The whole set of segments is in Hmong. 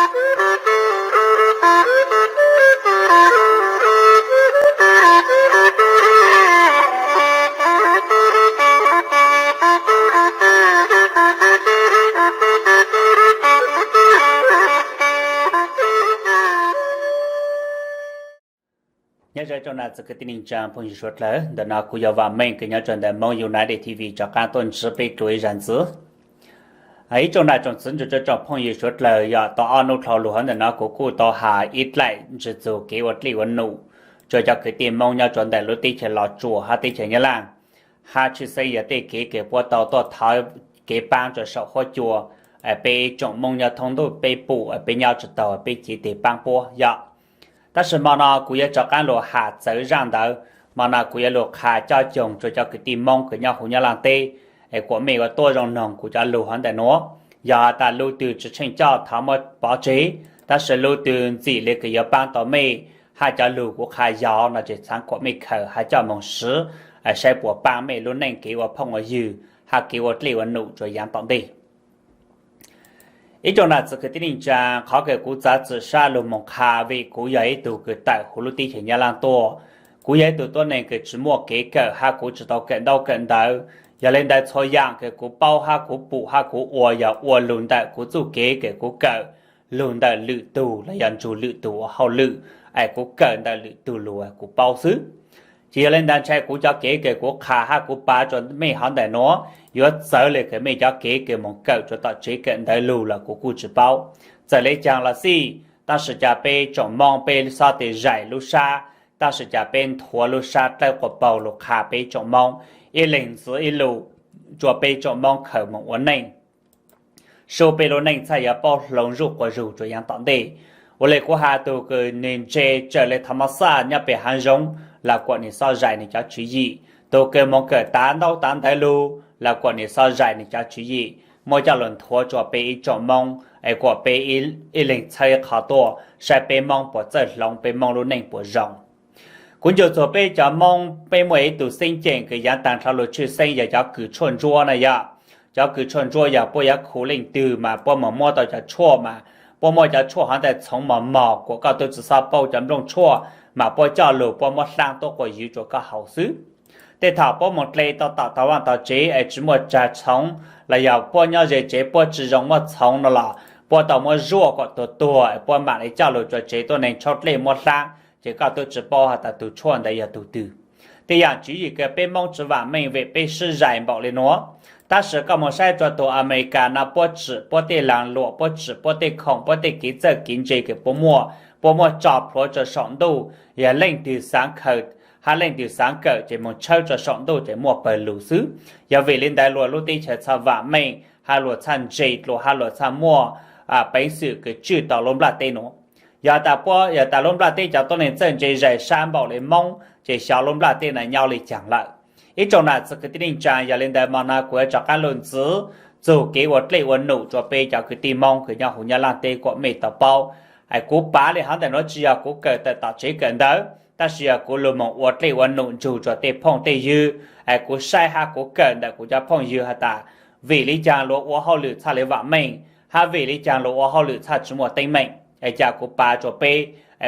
Nyob zoo ib tsoom nam txiv kwv tij neej tsaa phooj ywg suav dlawg, ntawm no kuv yog Vam Meej kws nyob rua ntawm Moob United T V rov qaab tuaj ntsib peb dlua ib zag ntxiv. Ib tsoom nam tsoom txiv ntxwv rua tsoom phooj ywg suav dlawg, yog tau ob nub dlhau lug hov ntawm no kuv kuj tau has ib dlaim ntsis txug kev ua dlej ua num rua cov kwv tij Moob nyob rua ntawm lub teb chaws Los Tsuas hab teb chaws Nyab Laaj, hab tshwj xeeb yog tej kev kws puab tau tuaj thov kev paab rua saum huab cua peb tsoom Moob nyob thoob ntuj peb pum, peb nyob tsi taug peb cev tes paab puab yom. Tab sis mo no kuv yuav rov qaab lug has txawv zaaj ntawd, mo no kuv yuav lug qha coj coog rua cov kwv tij Moob kws nyob huv Nyab Laaj teb, es kuam mej ua tuab zoo noog kuv cov lug hov ntawm nuav. Yog has tas lug twg tsi tsheej coj thov muab pov tseg, tab sis lug twg ntxim le kws yuav paab tau mej hab cov lug kuv qha yog no ces xaav kuam mej khaws hab coj moog swv, saib puas paab mej lub neej kev ua phooj ua ywg hab kev ua dlej ua num rua yaav tom ntej. Ib tsoom nam txiv kwv tij neej tsaa, qhov kws kuv txav txim sab lug moog qha vim kuv yog ib tug kws tawm huv lub teb chaws Nyab Laaj tuaj, kuv yog ib tug tuab neeg kws tsi muaj kev kawm hab kuv tsi tau kawm ntaub kawm ntawv. Yog le ntawd txhua yaam kws kuv paub hab kuv pum hab kuv ua yog ua lug ntawm kuv txuj kev kws kuv kawm, lug ntawm lwm tug los yog nrug lwm tug ua hauj lwm, es kuv kawm ntawm lwm tug lug kuv paub xwb. Ces yog le ntawd ntshai kuv cov kev kws kuv qha hab kuv pav rua mej hov ntawm nuav yuav txawv le kws mej cov kev kws moog kawm rua tom tsev kawm ntawv lug los kuv kuj tsi paub. Txawm le caag los xij, tab sis cas peb tsoom Moob peb xob tes zaim lub sab, tab sis cas peb nthuav lub sab dlawb quas paug lug qha peb tsoom Moob, ib leeg ntxiv ib lus rua peb tsoom Moob khaws moog ua neej, sub peb lub neej txhaj yuav paub hloov zuj quas zug rua yaav tom ntej. Ua le kuv has, tug kws nwg ntse tsawm le thav mab xaj nyob peg haav zoov los kuam nwg xob zaim nwg cov tswv yim, tug kws moog kawm tav ntaub tav ntawv lug los kuam nwg xob zaim nwg cov tswv yim, muab coj lug nthuav rua peb ib tsoom Moob es kuam peb ib leeg txhawb ib qho tuaj saib peb Moob puas txawj hloov, peb Moob lub neej puas zoo. Kuv ncu txug peb cov Moob, peb muaj ib tug xeeb ceem kws yaav taag dlhau lug tshwj xeeb yog cov kws tshuaj ntsuab na yom. Cov kws tshuaj ntsuab yog puab yuav khu leej twg mas puab moog muab tau cov tshuaj mas, puab muab cov tshuaj hov ntawd txhoov mos mos kuas koj tub tsi xob paub cov nplooj tshuaj, mas puab coj lug puab muab hlaab tuab quas ywv rua koj haus xwb. Tej thaum puab moog dle tau tom tau vaaj tau tsev es tsi muaj tsag txhoov, los yog puab nyob ze tsev puab tsi zoo muaj txhoov no los puab tau muab zuaj kom tuag tuag es puab maam le coj lug rua tsev tuab neeg tshaub dlej muab hlaab, ces koj tub tsi paub has tas tug tshuaj ntawd yog tug twg. Tej yaam tswv yim kws peb Moob tsi vaam meej vim peb sib zais npaum le nuav. Tab sis koj moog saib rua tug Amelikas no puab tsim puab tej laag luam, puab tsim puab tej khoom, puab tej kev txawj kev ntse kws puab muaj, puab muaj tso plhuav rua saum ntuj, yog leej twg xaav khaws hab leej twg xaav kawm ces moog tshawb rua saum ntuj ces muaj pawg lug xwb. Yog vim le ntawd luas lub teb chaws txhaj vaam meej hab luas txhaj ntse dlua hab luas txhaj muaj peev xwm kws tswj tau lub nplaj teb nuav. Yog tas puab, yog tas lub nplaj teb cov tuab neeg txawj ntse zais sab npaum le Moob ces xyov lub nplaj teb na nyob le caag lawm. Ib tsoom nam txiv kwv tij neej tsaa, yog le ntawd mo no kuv yuav rov qaab lug ntxiv txug kev ua dlej ua num rua peb cov kwv tij Moob kws nyob huv Nyab Laaj teb kuam mej tau paub. Kuv pav le hov ntawm nuav tsi yog kuv kawm tawm tom tsev kawm ntawv, tab sis yog kuv lug moog ua dlej ua num nrug rua tej phooj tej ywg. Kuv saib hab kuv kawm ntawm kuv cov phooj ywg has tas vim le caag luas ua hauj lwm txhaj le vaam meej, hab vim le caag luas ua hauj lwm txhaj tsi muaj teeb meem. Es cas kuv pav rua peb,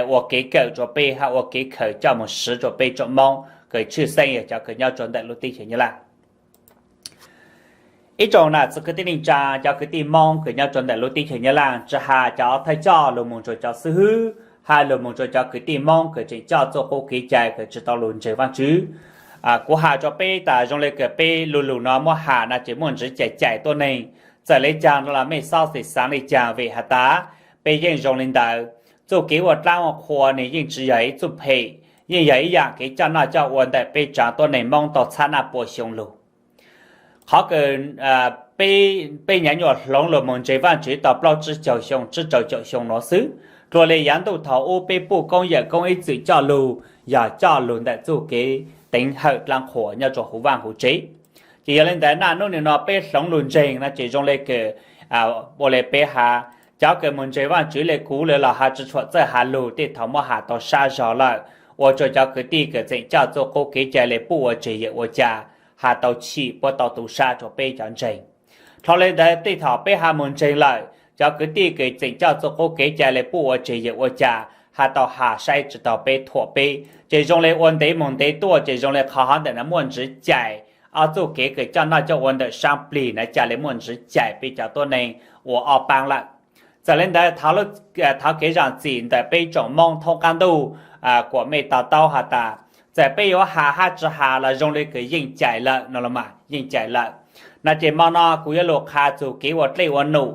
ua kev kawm rua peb hab ua kev khaws coj moog swv rua peb tsoom Moob kws tshwj xeeb yog cov kws nyob rua ntawm lub teb chaws Nyab Laaj. Ib tsoom nam txiv kwv tij neej tsaa, cov kwv tij Moob kws nyob rua ntawm lub teb chaws Nyab Laaj, tsi has cov thawj coj lug moog rua cov xib hwb, hab lug moog rua cov kwv tij Moob kws tseem coj txuj qub kev cai kws tsi tau lug ntseeg Vaajtswv. Kuv has rua peb tas zoo le kws peb lu lug no muab has no ces muaj ntsis cai cai tuab neeg. Txawm le caag no los mej xob xeem xaav le caag vim has tas peb yeej zoo le ntawd. Txuj kev ua dlaab ua qhua nwg yeej tsi yog ib txuj phem, yeej yog ib yaam kev coj noj coj ua ntawm peb tsaav tuab neeg Moob tau txhab naj pua xyoo lug. Qhov kws peb nyaav nyuam hloov lug moog ntseeg Vaajtswv tau plaub tsib caug xyoo, tsib rau caum xyoo nuav xwb, dlua le yaav ntuj thaum ub peb puj koob yawm koob ib txwm coj lug, yog coj lug ntawm txuj kev teev hawm dlaab qhuas nyob rua huv vaaj huv tsev. Ces yog le ntawd naj nub nwg no peb hloov lug ntseeg no ces zoo le kws ua le peb has, cov kws moog ntseeg Vaajtswv le kuv lawm los has tsi tshua txawj has lug, tej thaum muab has tau sab zog lawm, ua rua cov kwv tij kws tseem coj txuj qub kev cai le puj ua tseg yawm ua ca has tau chim puab tau tu sab rua peb cov ntseeg. Dlhau le ntawd tej thaum peb has moog ntseeg lawm, cov kwv tij kws tseem coj txuj qub kev cai le puj ua tseg yawm ua cas has tau has saib tsi taug peb thuam peb, ces zoo le ua ntev moog ntev tuaj ces zoo le qhov hov ntawm no muaj ntswv cai, ob txuj kev kws coj noj coj ua ntawm saab plig na ca le muaj ntswv cai peb cov tuab neeg ua ob paab lawm. Txawm le ntawd thov kev zaam txim ntawm peb tsoom Moob thoob qaab ntuj, kuas mej to taub has tas, txawm peb yuav has hab tsi has los zoo le kws yeej cai lawm no los mas yeej cai lawm. No ces mo no kuv yuav lug qha txug kev ua dlej ua num,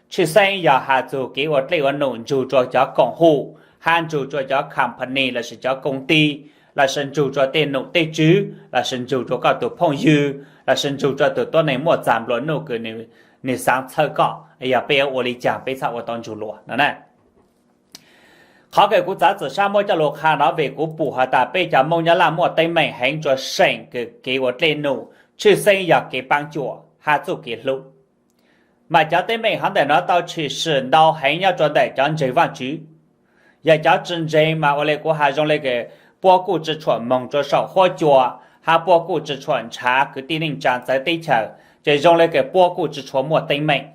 tshwj xeeb yog has txug kev ua dlej ua num ntsug rua cov koom hum, hab ntsug rua cov company lossis cov koom tij, lossis ntsug rua tej num tej tswv, lossis ntsug rua koj tug phooj ywg, lossis ntsug rua tug tuab neeg muaj txag nplua nuj kws nwg xaav txhawb koj, yog peb yuav ua le caag peb txhaj ua tau ntsug luas no na. Qhov kws kuv txav txim sab muab coj lug qha no vim kuv pum has tas peb cov Moob Nyab Laj muaj teeb meem heev rua seem kws kev ua dlej num, tshwj xeeb yog kev paab cuam hab txuj kev hlub. Mas cov teeb meem hov ntawm no tau tshwm sim ntau heev nyob rua ntawm cov ntseeg Vaajtswv. Yog cov tsi ntseeg mas ua le kuv has zoo le kws puab kuj tsi tshuam moog rua saum huab cua, hab puab kuj tsi tshuam nrhav kwv tij neej tsaa txawv teb chaws, ces zoo le kws puab kuj tsi tshuam muaj teeb meem.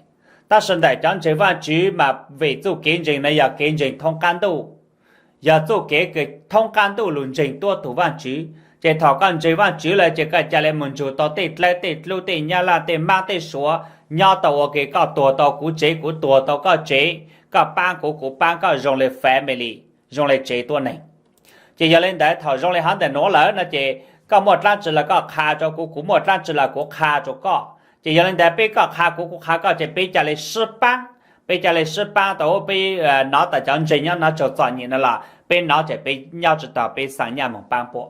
Tab sis ntawm cov ntseeg Vaajtswv mas vim txuj kev ntseeg no yog kev ntseeg thoob qaab ntuj, yog txuj kev kws thoob qaab ntuj lug ntseeg tuab tug Vaajtswv. Ces thaum koj ntseeg Vaajtswv lawm ces koj ca le moog ntsug tau tej dlawb tej dlub tej Nyab Laj tej Maab tej Suav nyob tau ua ke, koj tuag tau kuv tsev kuv tuag tau koj tsev, koj paab kuv kuv paab koj zoo le family, zoo le tsev tuab neeg. Ces yog le ntawd thaum zoo le hov ntawm nuav lawm no ces koj muaj dlaab tsi los koj qha rua kuv, kuv muaj dlaab tsi los kuv qha rua koj. Ces yog le ntawd peb koj qha kuv kuv qha koj ces peb ca le sib paab, peb ca le sib paab tau peb nov tas cov ntseeg nyob nov tsaug txom nyem no los peb nov ces peb nyob tsi taug peb xaa nyaj moog paab puab.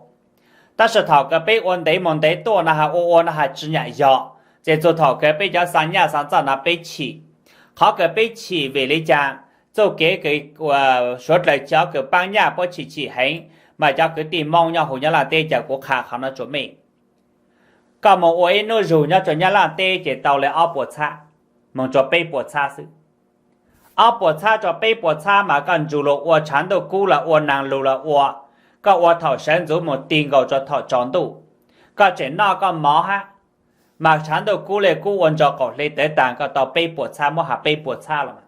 Tab sis thaum kawg peb ua ntev moog ntev tuaj no has ua ua no has tsi nyam yog, ces txug thaum kawg peb cov xaa nyaj xaa txoj no peb chim. Qhov kawg peb chim vim le caag? Txuj kev kws suav dlawg cov kws paab nyaj puab chim chim heev, mas cov kwv tij Moob nyob huv Nyab Laj teb chaws kuv qha qhov no rua mej. Koj moog ua ib nub zug nyob rua Nyab Laj teb ces tau le ob puas txhab, moog rua peb puas txhab xwb. Ob puas txhab rua peb puas txhab mas koj nrug luas ua tshav ntuj kub los ua naag lug los ua, koj ua thaum sawv ntxuv moog tig nkaus rua thaum tsaus ntuj, koj tseem noj koj mov hab, mas tshav ntuj kub le kub ua ntsaws qaum hle tawv taag koj tau peb puas txhab, muab has peb puas txhab los.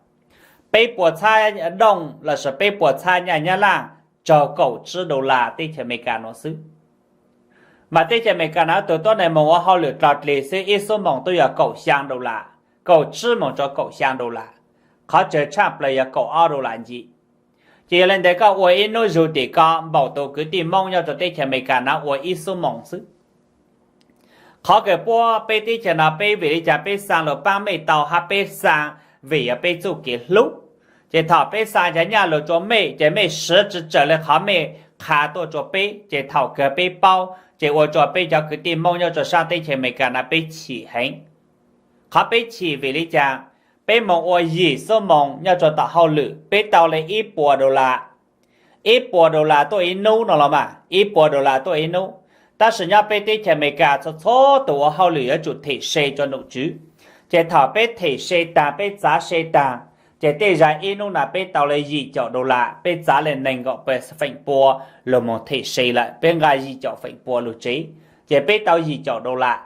Peb puas txhab dooj lossis peb puas txhab nyaj Nyab Laj raug kaum tsib dollar teb chaws Amelikas nuav xwb. Mas teb chaws Amelikas nuav tug tuab neeg moog ua hauj lwm dlog dlig xwb ib xuab moos tub yog kaum xyaa dollar, kaum tsib moos rua kaum xyaa dollar, qhov tsawg tshaj plawg yog kaum ob dollar ncig. Ces yog le ntawd koj ua ib nub zug tim ko npaum tug kwv tij Moob nyob rua teb chaws Amelikas nuav ua ib xuab moos xwb. Qhov kawg puab peb teb chaws no peb vim le caag peb xaa lug paab mej tau hab peb xaa vim yog peb txuj kev hlub. Ces thaum peb xaa cov nyaj lug rua mej ces mej siv tsi tsawg le qhov mej qha tuaj rua peb, ces thaum kawg peb paub ces ua rua peb cov kwv tij Moob nyob rua saab teb chaws Amelikas no peb chim heev. Qhov peb chim vim le caag? Peb moog ua yim xuab moos nyob rua tom hauj lwm peb tau le ib puas dollar. Ib puas dollar tuaj ib nub no los mas, ib puas dollar tuaj ib nub. Tab sis nyob peb teb chaws Amelikas txhua txhua tug ua hauj lwm yuav tsum them se rua nom tswv. Ces thaum peb them se taag peb txav se taag, ces tej zag ib nub no peb tau le yim caum dollar, peb txav le neeg nkaum feem pua lug moog them se lawm peb nqa yim caum feem pua lug tsev, ces peb tau yim caum dollar.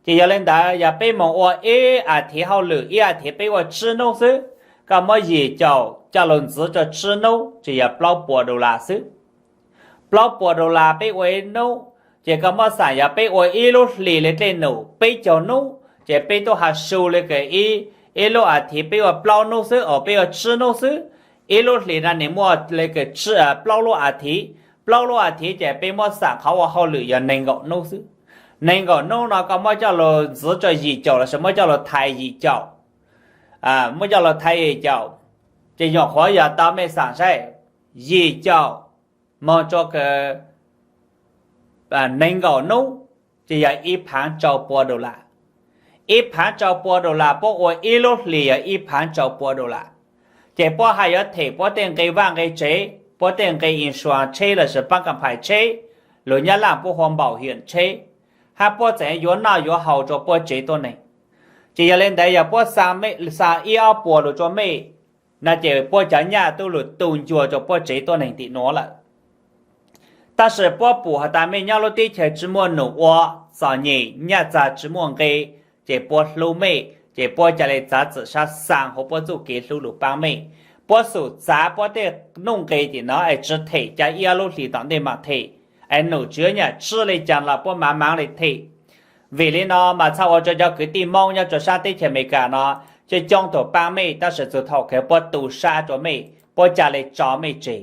Ces yog le ntawd yog peb moog ua ib as thiv hauj lwm ib as thiv peb ua tsib nub xwb, koj muab yim caum coj lug ntxiv rua tsib nub ces yog plaub puas dollar xwb. Plaub puas dollar peb ua ib nub, ces koj muab xaam yog peb ua ib lub hlis le dlej num peb caug nub ces peb tub has su le kws ib lub as thiv peb ua plaub nub xwb os, peb ua tsib nub xwb. Ib lub hlis no nwg muaj le kws plaub lub as thiv, plaub lub as thiv ces peb muab xaam qhov ua hauj lwm yog neeg nkaum nub xwb. Neeg nkaum nub no koj muab coj lug ntxiv rua yim caum lossis muab coj lug thaiv yim caum, muab coj lug thaiv yim caum, ces nyuam qhuav yog tau mej xaam saib, yim caum moog rua kws neeg nkaum nub ces yog ib phaav rau pua dollar. Ib phaav rau pua dollar puab ua ib lub hlis yog ib phaav rau pua dollar. Ces puab has yuav them puab tej nqe vaaj nqe tsev, puab tej nqe insurance tsheb lossis paab ka phais tsheb, lug Nyab Laj puab hu npaum hiam tsheb, hab puab txeem yuav noj yuav haus rua puab tsev tuab neeg. Ces yog le ntawd yog puab xaa ib ob puas lug rua mej, no ces puab cov nyaj tub lug tu ncua rua puab tsev tuab neeg tim nuav lawm. Tab sis puab pum has tas mej nyob lub teb chaws tsi muaj num ua, txom nyem nyaj txag tsi muaj nqe, ces puab hlub mej, Ces puab ca le txav txim sab xaa huv puab txuj kev hlub lug paab mej. Puab xum txav puab tej nuj nqes tim no es tsi them ca ib lub hlis tom ntej maam them, es num tsi yuav nyam tsib le caag los puab maav maav le them. Vim le no mas txhaj ua rua cov kwv tij Moob nyob rua saab teb chaws Amelikas no coob coob tug paab mej, tab sis txug thaum kawg puab tu sab rua mej, puab ca le tso mej tseg.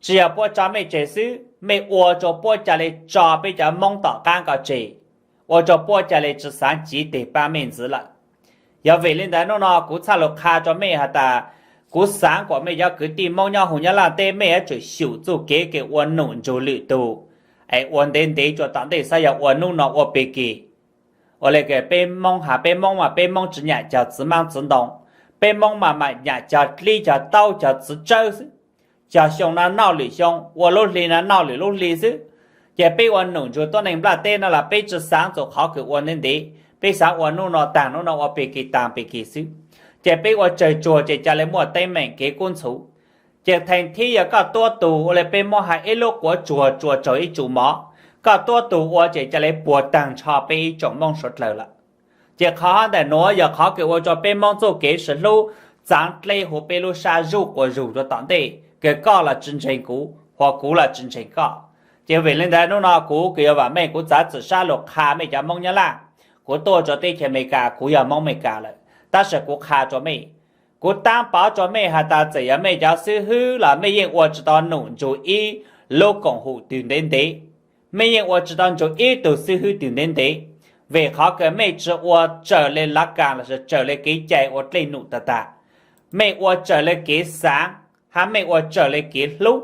Tsi yog puab tso mej tseg xwb, mej ua rua puab ca le tso peb cov Moob tom qaab ko tseg, ua rua puab ca le tsi xaav civ teg paab mej ntxiv lawm. Yog vim le ntawd nub no kuv txhaj lug qha rua mej has tas, kuv xaav kuas mej cov kwv tij Moob nyob huv Nyab Laaj teb mej yuav tsum xyum txuj kev kws ua num ntsug lwm tug, es ua ntev ntev rua tom ntej xaav yog ua nub no ua peg kig. Ua le kws peb Moob has peb Moob mas peb Moob tsi nyam cog txiv maab txiv ntoo, peb Moob mas mam nyam cog dlib cog taub cog txiv tsawb xwb. Cog xyoo no noj lwm xyoo, ua lub hli no noj lwm lub hli xwb. Ces peb ua num ntsug tuab neeg nplaj teb no los peb tsi xaav txug qhov kws ua ntev ntev, peb xaav ua nub no taag nub no ua peg kig taag peg kig xwb. Ces peb ua tsawg tsuag ces ca le muaj teeb meem kev kub ntxhuv. Ces theem thib yog koj tuab tug ua le peb Moob has ib lub quav tsuag tsuas raug ib tsum mov, koj tuab tug ua ces ca le puag taag nrho peb ib tsoom Moob suav dlawg lawm. Ces qhov ntawm nuav yog qhov kws ua rua peb Moob txuj kev sib hlub txaav dleb huv peb lub sab zuj quas zug rua tom ntej, kws koj los tsi ntseeg kuv, hos kuv los tsi ntseeg koj. Ces vim le ntawd nub no kuv kws yog Vam Meej kuv txav txim sab lug qha mej cov Moob Nyab Laaj, kuv tuaj rua teb chaws Amelikas kuv yog Moob Amelikas lawm, tab sis kuv qha rua mej, kuv taab pov rua mej has tas txawm yog mej cov xib hwb los mej yeej ua tsi tau num ntsug ib lub koom haum twg ntev ntev, mej yeej ua tsi tau ntsug ib tug xib hwb twg ntev ntev, vim qhov kws mej tsi ua raws le lav kaas lossis raws le kev cai ua dlej num tag tag. Mej ua raws le kev xaav hab mej ua raws le kev hlub.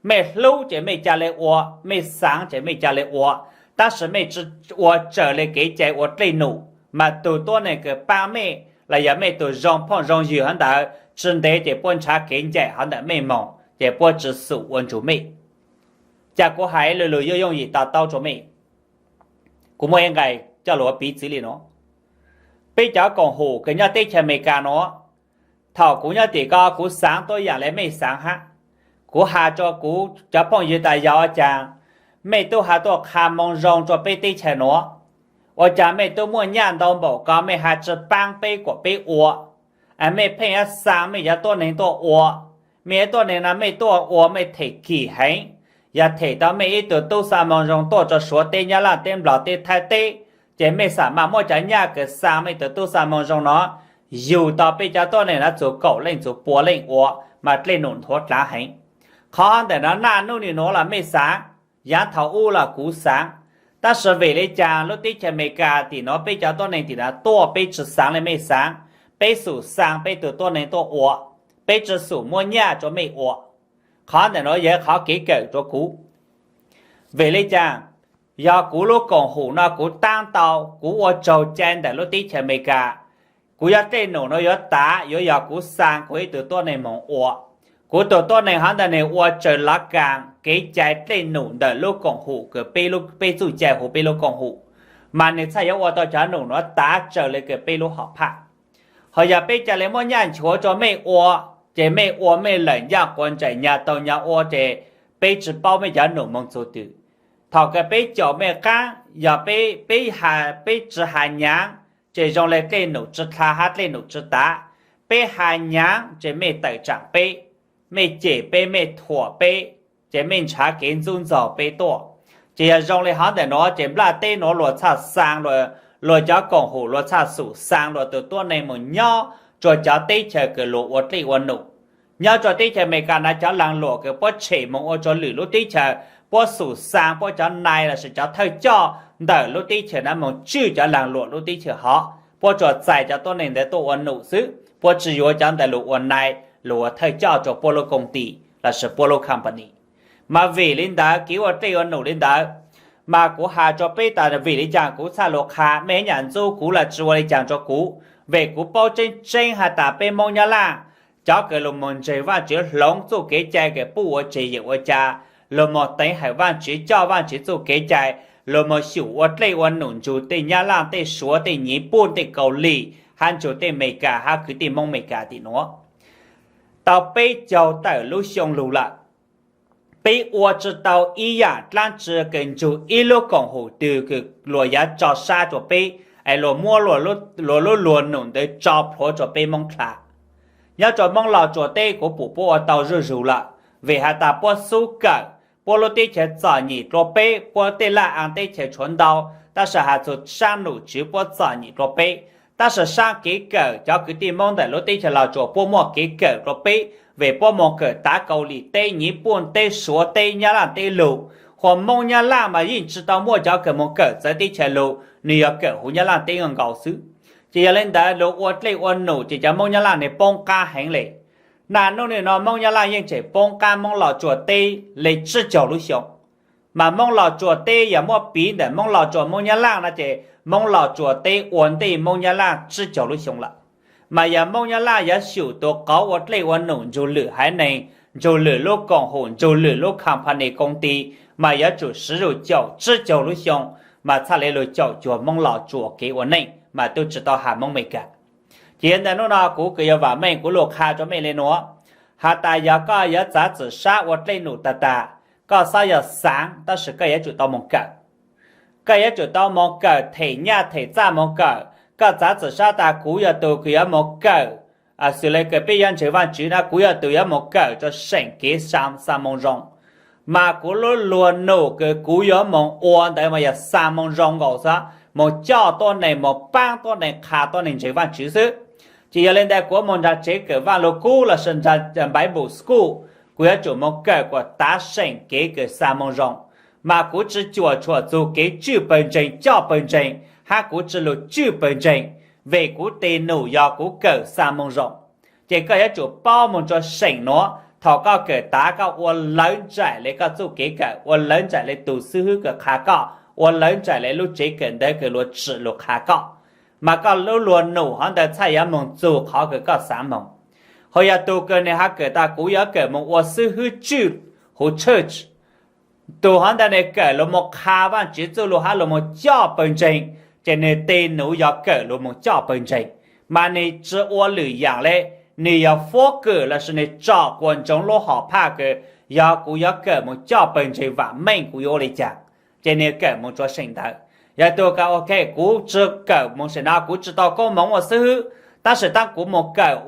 Mej hlub ces mej ca le ua, mej xaav ces mej ca le ua, tab sis mej tsi ua raws le kev cai ua dlej num, mas tug tuab neeg kws paab mej los yog mej tug zoo phooj zoo ywg hov ntawd tsi ntev ces puab nrhav kev ncaim hov ntawm mej moog ces puab tsi xum ua ntsug mej. Ca kuv hais lu lug yooj yooj yim to taub rua mej. Kuv muaj ib nqai coj lug ua piv txwv le nuav. Peb cov koom haum kws nyob teb chaws Amelikas nuav, thaum kuv nyob tim ko kuv xaav tuab yaam le mej xaav hab. Kuv has rua kuv cov phooj ywg tas yog ua caag mej tub has tuaj qha moo zoo rua peb teb chaws nuav, ua caag mej tub muaj nyaj ntau npaum ko mej has tsi paab peb kuas peb ua, mej pheej yuav xaa mej cov tuab neeg tuaj ua. Mej cov tuab neeg no mej tuaj ua mej them kim heev, yog them tau mej ib tug tub xaa moo zoo tuaj rua Suav teb, Nyab Laaj teb, Nplog teb, Thaib teb, ces mej xam mas muab cov nyaj kws xaa mej tug tub xaa moo zoo no yug tau peb cov tuab neeg no txug kaum leej txug pua leej ua, mas dlej num nthuav dlaav heev. Qhov ntawm no naj nub nwg nuav los mej xaav, yaav thaum ub los kuv xaav, tab sis vim le caag lub teb chaws Amelikas tim nuav peb cov tuab neeg tim nuav tuaj peb tsi xaav le mej xaav, peb xum xaa peb tug tuab neeg tuaj ua, peb tsi xum muab nyaj rua mej ua. Qhov ntawm nuav yog qhov kev kawm rua kuv. Vim le caag? Yog kuv lub koom haum no kuv taab tau kuv ua tsaug cai ntawm lub teb chaws Amelikas, kuv yog dlej num no yuav tav yuav yog kuv xaa kuv ib tug tuab neeg moog ua. Kuv tug tuab neeg hov ntawd nwg ua raws lav kaas kev cai dlej num ntawm lub koom haum kws peb txuj cai huv peb lub koom haum, mas nwg txhaj yuav ua tau cov num nuav tav raws le kws peb lub hom phaj. Ho yog peb ca le muab nyaj nchuav rua mej ua, ces mej ua mej lawm ncaaj quas nraim nyag tau nyag ua ces peb tsi paub mej cov num moog txug twg. Thaum kws peb caum mej qaab, yog peb, peb tsi has nyaav, ces zoo le dlej num tsi dlha hab dlej num tsi tav. Peb has nyaav ces mej tawm tsaam peb, mej cem peb, mej thuam peb, ces mej nrhav kev ntxub ntxaug peb tuaj. Ces yog zoo le hov ntawm nuav ces nplaj teb nuav luag txhaj xaa, luag cov koom haum luag txhaj xum xaa luag tug tuab neeg moog nyob rua cov teb chaws kws luag ua dlej ua num. Nyob rua teb chaws Amelikas no cov laag luam kws puab tshem moog ua rua lwm lub teb chaws, puab xum xaa puab cov nai lossis cov thawj coj ntawm lub teb chaws no moog tswj cov laag luam lub teb chaws hov, puab tsuas txais cov tuab neeg ntawd tuaj ua num xwb, puab tsi yuav cov ntawd lug ua nai, lug ua thawj coj rua puab lub koom tim lossis puab lub company. Mas vim le ntawd kev ua dlej ua num le ntawd, mas kuv has rua peb tas vim le caag kuv txhaj lug qha, mej nyam ntxub kuv los tsi ua le caag rua kuv, vim kuv paub tseeb tseeb has tas peb Moob Nyab Laaj, cov kws lug moog ntseeg Vaajtswv hloov txuj kev cai kws puj ua tseg yawm ua ca, lug moog teev hawm Vaajtswv coj Vaajtswv txuj kev cai, lug moog xyum ua dlej ua num ntsug tej Nyab Laaj, tej Suav, tej Nyiv Pooj, tej Kaus Lim, hab ntsug tej Amelikas hab kwv tij Moob Amelikas tim nuav tau peb caug tawm lub xyoo lug lawm. Peb ua tsi tau ib yaam dlaab tsi kws ntsug ib lub koom haum twg kws luag yuav tso sab rua peb, es luag muab luag lub luag num ntawd tso plhuav rua peb Moob dlha. Nyob rua Moob Los Tsuas teb kuv pum puab ua tau zuj zus lawm, vim has tas puab xub kawm puab lub teb chaws txom nyem dlua peb, puab tej laj aa teb chaws tshuav ntau, tab sis has txug saab num tswv puab txom nyem dlua peb. Tab sis saab kev kawm cov kwv tij Moob ntawm lub teb chaws Los Tsuas puab muaj kev kawm dlua peb, vim puab moog kawm tav Kaus Lim teb, Nyiv Pooj teb, Suav teb, Nyab Laaj teb lug. Hua Moob Nyab Laaj mas yeej tsi tau muaj cov kws moog kawm txawv teb chaws lug, nwg yog kawm huv Nyab Laaj teb nkaus xwb. Ces yog le ntawd lug ua dlej ua num ces cov Moob Nyab Laaj nwg poob qaab heev le. Naj nub nwg no Moob Nyab Laaj yeej tseem poob qaab Moob Los Tsuas teb le tsib caug lub xyoo. Mas Moob Los Tsuas teb yog muab piv ntawm Moob Los Tsuas Moob Nyab Laaj no ces Moob Los Tsuas teb ua ntej Moob Nyab Laaj tsib caug lub xyoo lawm. Mas yog Moob Nyab Laaj yuav xyum tus qauv ua dlej ua num nrug lwm haiv neeg, nrug lwm lub koom hum, nrug lwm lub company koob ti, mas yuav tsum siv lug caum tsib caug lub xyoo, mas txhaj le lug caum cuag Moob Los Tsuas kev ua neej mas tub tsi tau has Moob Mes Kas. Ces yog ntawm nub no kuv kws yog Vam Meej kuv lug qha rua mej le nuav, has tas yog koj yuav txav txim sab ua dlej num tag tag, koj xob yog xaav tab sis koj yuav tsum tau moog kawm. Koj yuav tsum tau moog kawm, them nyaj them txaj moog kawm. Koj txav txim sab tas kuv yog tug kws yuav moog kawm, xws le kws peb yuav ntseeg Vaajtswv na, kuv yog tug yuav moog kawm rua seem kev xa moo zoo. Mas kuv lub luag num kws kuv yuav moog ua ntawd mas yog xa moo zoo nkaus xwb, moog coj tuab neeg, moog paab tuab neeg, qha tuab neeg ntseeg Vaajtswv xwb. Ces yog le ntawd kuv yuav moog nraag tsev kawm Vaaj Lug Kub lossis nraag Bible School, kuv yuav tsum moog kawm kuas tav seem kev kws xa moo zoo. Mas kuv tsi cuam tshuam txug kev tswj pawg ntseeg, coj pawg ntseeg, hab kuv tsi lug tswj pawg ntseeg, vim kuv tes num yog kuv kawm xa moo zoo. Ces koj yuav tsum paub moog rua seem nuav, thaum koj kawm tav koj ua lawv nraim le koj txuj kev kawm, ua lawv nraim le tug xib hwb kws qha koj, ua lawv nraim le lub tsev kawm ntawv kws luag tsim lug qha koj, mas koj lub luag num hov ntawd txhaj yuav moog txug qhov kws koj xaav moog. Ho yog tug kws nwg has kawm tas kuv yuav kawm moog ua xib hwb tswj huv church, tug hov ntawd nwg kawm lug moog qha Vaajtswv txuj lug hab lug moog coj pawg ntseeg, ces nwg tes num yog kawm lug moog coj pawg ntseeg. Mas nwg tsi ua lwm yaam le, nwg yog focus lossis nwg tsom kuas ntsoov lub hom phaj kws yog kuv yuav kawm moog coj pawg ntseeg, vaam meej kuv yuav ua le caag, ces nwg kawm moog rua seem ntawd. Yog tug kws ok, kuv tsi kawm moog seem no, kuv tsi tau koob moov ua xib hwb, tab sis taab kuv moog kawm,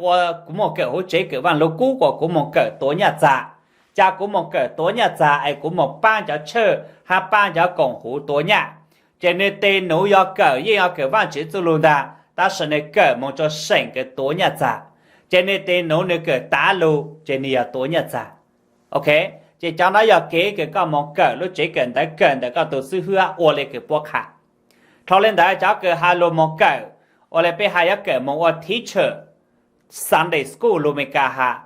kuv moog kawm huv tsev kawm Vaaj Lug Kub kuas kuv moog kawm tuav nyaj txag. Ca kuv moog kawm tuav nyaj txag es kuv moog paab cov church hab paab cov koom huv tuav nyaj. Ces nwg tes num yog kawm, yeej yog kawm Vaajtswv txuj lug ntag, tab sis nwg kawm moog rua seem kawm tuav nyaj txag. Ces nwg tes num nwg kawm tav lug ces nwg yog tuav nyaj txag. Ok, ces cov no yog kev kws koj moog kawm lub tsev kawm ntawv, kawm ntawm koj tug xib hwb ua le kws puab qha. Dlhau le ntawd cov kws has lug moog kawm, ua le peb has yuav kawm moog ua teacher, Sunday school lug Meskas has,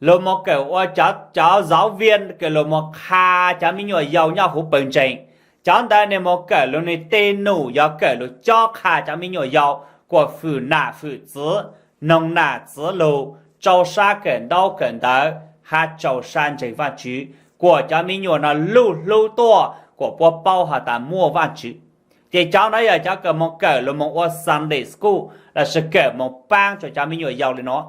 lug moog kawm ua cov, cov giáo viên kws lug moog qha cov me nyuam yaus nyob huv pawg ntseeg. Cov ntawd nwg moog kawm lug nwg tes num yog kawm lug cob qha cov me nyuam yaus kuas fwm nam fwm txiv, noog nam txiv lug, rau sab kawm ntaub kawm ntawv hab rau sab ntseeg Vaajtswv, kuas cov me nyuam no luj hlub tuaj kuas puab paub has tas muaj Vaajtswv. Ces cov no yog cov kws moog kawm lug moog ua Sunday school lossis kawm moog paab rua cov me nyuam yaus le nuav.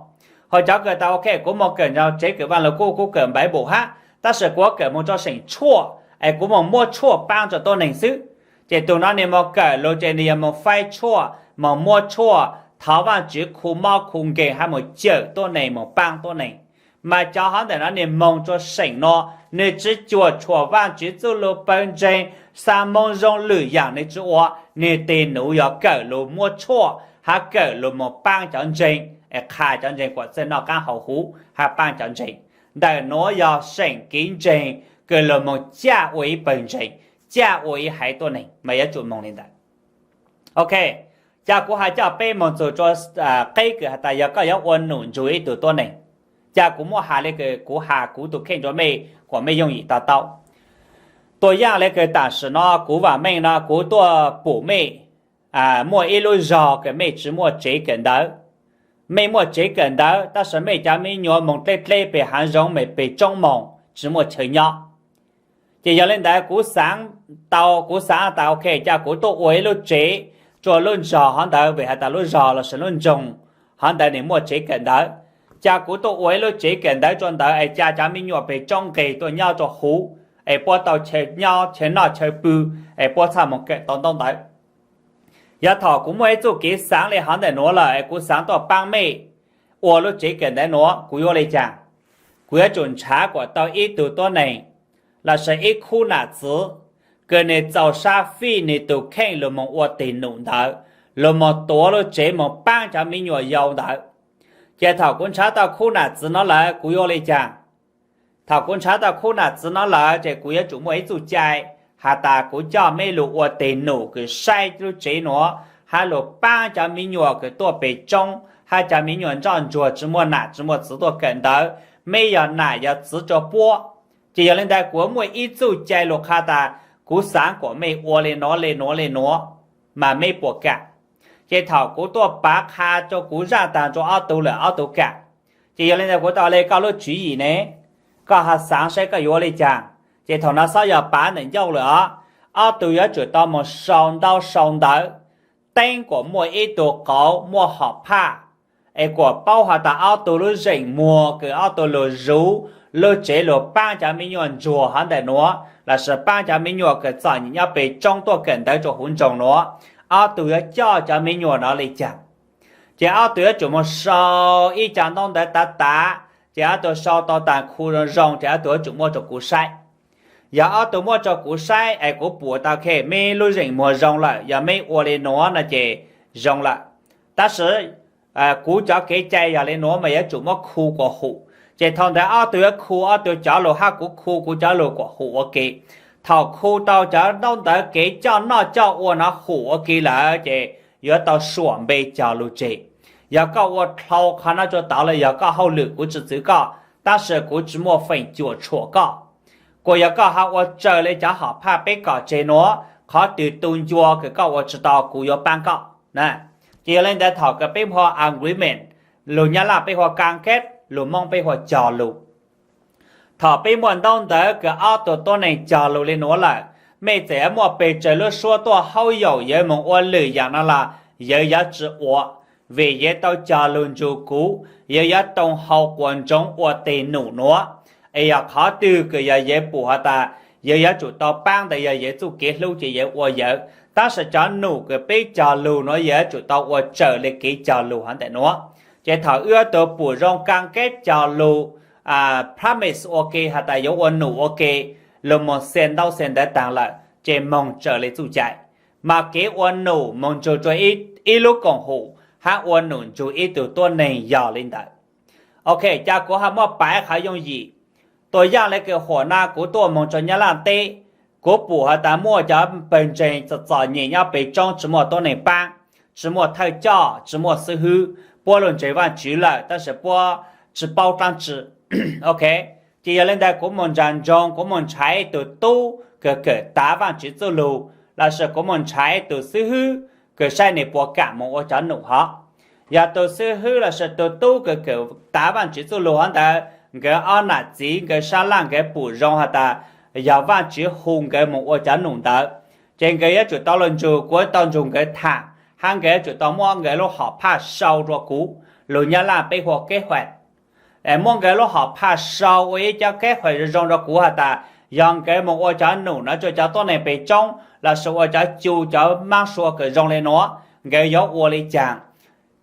Ho cov kws tas ok, kuv moog kawm nraag tsev kawm Vaaj Lug Kub, kuv kawm Bible hab, tab sis kuv kawm moog rua seem tshuaj es kuv moog muab tshuaj paab rua tuab neeg xwb. Ces tug no nwg moog kawm lug ces nwg yog moog faib tshuaj, moog muab tshuaj, thov Vaajtswv khu mob khu nkeeg hab moog cawm tuab neeg, moog paab tuab neeg. Mas cov hov ntawm no nwg moog rua seem nuav, nwg tsi cuam tshuam Vaajtswv txuj lug, pawg ntseeg, xa moo zoo, lwm yaam nwg tsi ua, nwg tes num yog kawm lug muab tshuaj hab kawm lug moog paab cov ntseeg, es qha cov ntseeg kuas txawj noj qaab haus huv hab paab cov ntseeg. Ntawm nuav yog seem kev ntseeg kws lug moog caj ua ib pawg ntseeg, caj ua ib haiv tuab neeg, mas yuav tsum moog le ntawd. Ok, ca kuv has coj peb moog txug rua qeb kws has tas yog koj yuav ua num nrug ib tug tuab neeg. Ca kuv muab has le kws kuv has kuv tug kheej rua mej kuas mej yooj yim to taub. Tuaj yaaj le kws tam sim no kuv Vaam Meej no kuv tuaj pum mej muaj ib lub zog kws mej tsi muaj tsev kawm ntawv. Mej muaj tsev kawm ntawv tab sis mej cov me nyuam moog dleb dleb peg haav zoov, mej peg tsoob moog tsi muaj chaw nyob. Ces yog le ntawd kuv xaav tau, kuv xaav tas ok, ca kuv tuaj ua ib lub tsev rua lub zog hov ntawd, vim has tas lub zog lossis lub nroog hov ntawd nwg muaj tsev kawm ntawv. Ca kuv tuaj ua ib lub tsev kawm ntawv rua ntawd es ca cov me nyuam peg tsoob nqeg tuaj nyob rua huv, es puab tau chaw nyob chaw noj chaw pw, es puab txhaj moog kawm tau ntaub ntawv. Yog thaum kuv muaj ib txuj kev xaav li hov ntawm nuav lawm es kuv xaav tuaj paab mej ua lub tsev kawm ntawv nuav, kuv yuav ua li caag? Kuv yuav tsum nrhav kuas tau ib tug tuab neeg lossis ib khub nam txiv kws nwg txaus sab fij nwg tug kheej lug moog ua teg num ntawd, lug moog tuav lub tsev moog paab cov me nyuam yau ntawd. Ces thaum kuv nrhav tau khub nam txiv nuav lawm kuv yuav ua li caag? Thaum kuv nrhav tau khub nam txiv nuav lawm ces kuv yuav tsum muaj ib txuj cai has tas kuv coj mej lug ua teg num kws saib lub tsev nuav, hab lug paab cov me nyuam kws tuaj peg tsoob hab cov me nyuam ntsoj ntsuag tsi muaj nam tsi muaj txiv tuaj kawm ntawv, mej yog nam yog txiv rua puab. Ces yog li ntawd kuv yuav muaj ib txuj cai lug qha tas kuv xaav kuas mej ua li nuav li nuav li nuav, mas mej puas kam? Ces thaum kuv tuaj pav qha rua kuv zaaj taag rua ob tug lawm ob tug kam. Ces yog li ntawd kuv tau le koj lub tswv yim ne, koj ho xaav saib koj yuav ua li caag. Ces thaum nuav xob yog pav ntawm ncauj lawm os, ob tug yuav tsum tau moog sau ntaub sau ntawv teeb kuas muaj ib tug qauv muaj hom phaj, es kuas paub has tas ob tug lub zeem muag kws ob tug lug zuv lub tsev lug paab cov me nyuam ntsuag hov ntawm nuav lossis paab cov me nyuam kws txom nyem nyob peg tsoob tuaj kawm ntawv rua huv nroog nuav, ob tug yuav coj cov me nyuam nuav li caag. Ces ob tug yuav tsum moog sau ib co ntaub ntawv tav tav, ces ob tug sau tau taag khu zoo zoo ces ob tug yuav tsum muab rua kuv saib. Yog ob tug muab rua kuv saib es kuv pum tau, ok, mej lub zeem muag zoo lawm, yog mej ua li nuav no ces zoo lawm. Tab sis kuv cov kev cai yog li nuav mas yuav tsum muab khu kuas hum. Ces thaum ntawd ob tug yuav khu ob tug cov lug hab kuv khu kuv cov lug kuas hum ua ke. Thaum khu tau cov ntaub ntawv kev coj noj coj ua nuav hum ua ke lawm ces yuav tau suam npe cog lug tseg. Yog koj ua dlhau qhov nuav rua tod lawm yog koj hauj lwm, kuv tsi txwv koj, tab sis kuv tsi muaj feem cuam tshuam koj. Kuas yog koj ho ua raws li cov hom phaj peb kom tseg nuav, qhov twg tu ncua kws koj ua tsi tau kuv yuav paab koj. Ces yog li ntawd thaum kws peb muaj agreement, lug Nyab Laj peb hu ua cam kết, lug Moob peb hu ua cog lug. Thaum peb muaj ntaub ntawv kws ob tug tuab neeg cog lug li nuav lawm, mej txawm yuav muaj pes tsawg lub suab tuaj hauj yaum yawg moog ua lwm yaam no los yawg yuav tsi ua, vim yawg tau cog lug nrug kuv, yawg yuav too hau quas ntsoov ua teg num nuav. Es yog qhov twg kws yog yawg pum has tas yawg yuav tsum tau paab ntawd yog yawg txuj kev hlub ces yawg ua yawg. Tab sis cov num kws peb cog lug nuav yawg yuav tsum tau ua raws li kev cog lug hov ntawm nuav. Ces thaum wb tug pum zoo cam kết cog lug, promise ua ke has tas yuav ua num ua ke, lug moog xia ntaub xia ntawv taag lawm ces moog raws li txuj cai. Mas kev ua num moog nrug rua ib lub koom hum hab ua num nrug ib tug tuab neeg yog li ntawd. Ok, ca kuv ho muab paiv qhov yooj yim. Tua yaaj le kws huam no kuv tuaj moog rua Nyab Laj teb, kuv pum has tas muaj cov pawg ntseeg txom txom nyem nyob peg tsoob tsi muaj tuab neeg paab, tsi muaj thawj coj, tsi muaj xib hwb, puab lug ntseeg Vaajtswv lawm tab sis puab tsi paub dlaab tsi. Ok, ces yog li ntawd kuv moog nraag nroog kuv moog nrhav ib tug tub kws kawm tav Vaajtswv txuj lug, lossis kuv moog nrhav ib tug xib hwb kws saib nwg puas kam moog ua cov num hov. Yog tug xib hwb lossis tug tub kws kawm tav Vaajtswv txuj lug hov ntawd, nkawd ob nam txiv nkawd sab laj nkawd pum zoo has tas yog Vaajtswv hu nkawd moog ua cov num ntawd, ces nkawd yuav tsum tau lug nrug, kuv tau nrug nkawd thaam, hab nkawd yuav tsum tau muab nkawd lub hom phaj sau rua kuv, lug Nyab Laj peb hu ua kev huam. Muab nkawd lub hom phaj sau ua ib cov kev huam zoo zoo rua kuv has tas yog nkawd moog ua cov num no rua cov tuab neeg peg tsoob lossis ua cov cu cov maab sua kws zoo le nuav, nkawd yuav ua li caag.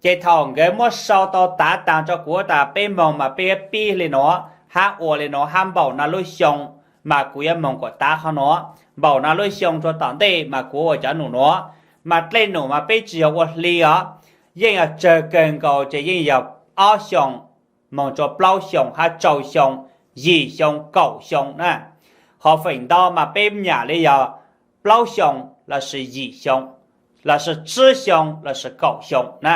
Ces thaum nkawd muab sau tau tav taag rua kuv tas peb moog mas peb yuav pib li nuav hab ua li nuav hab npaum no lub xyoo mas kuv yuav moog kuas tav qhov nuav, npaum no lub xyoo rua tom ntej mas kuv ua cov num nuav. Mas dlej num mas peb tsi yog ua hli os, yeej yog tsawg kawg nkaus ces yeej yog ob xyoo moog rua plaub xyoo hab rau xyoo, yim xyoo, kaum xyoo na. Qhov feem ntau mas peb nyam li yog plaub xyoo lossis yim xyoo, lossis tsib xyoo lossis kaum xyoo na.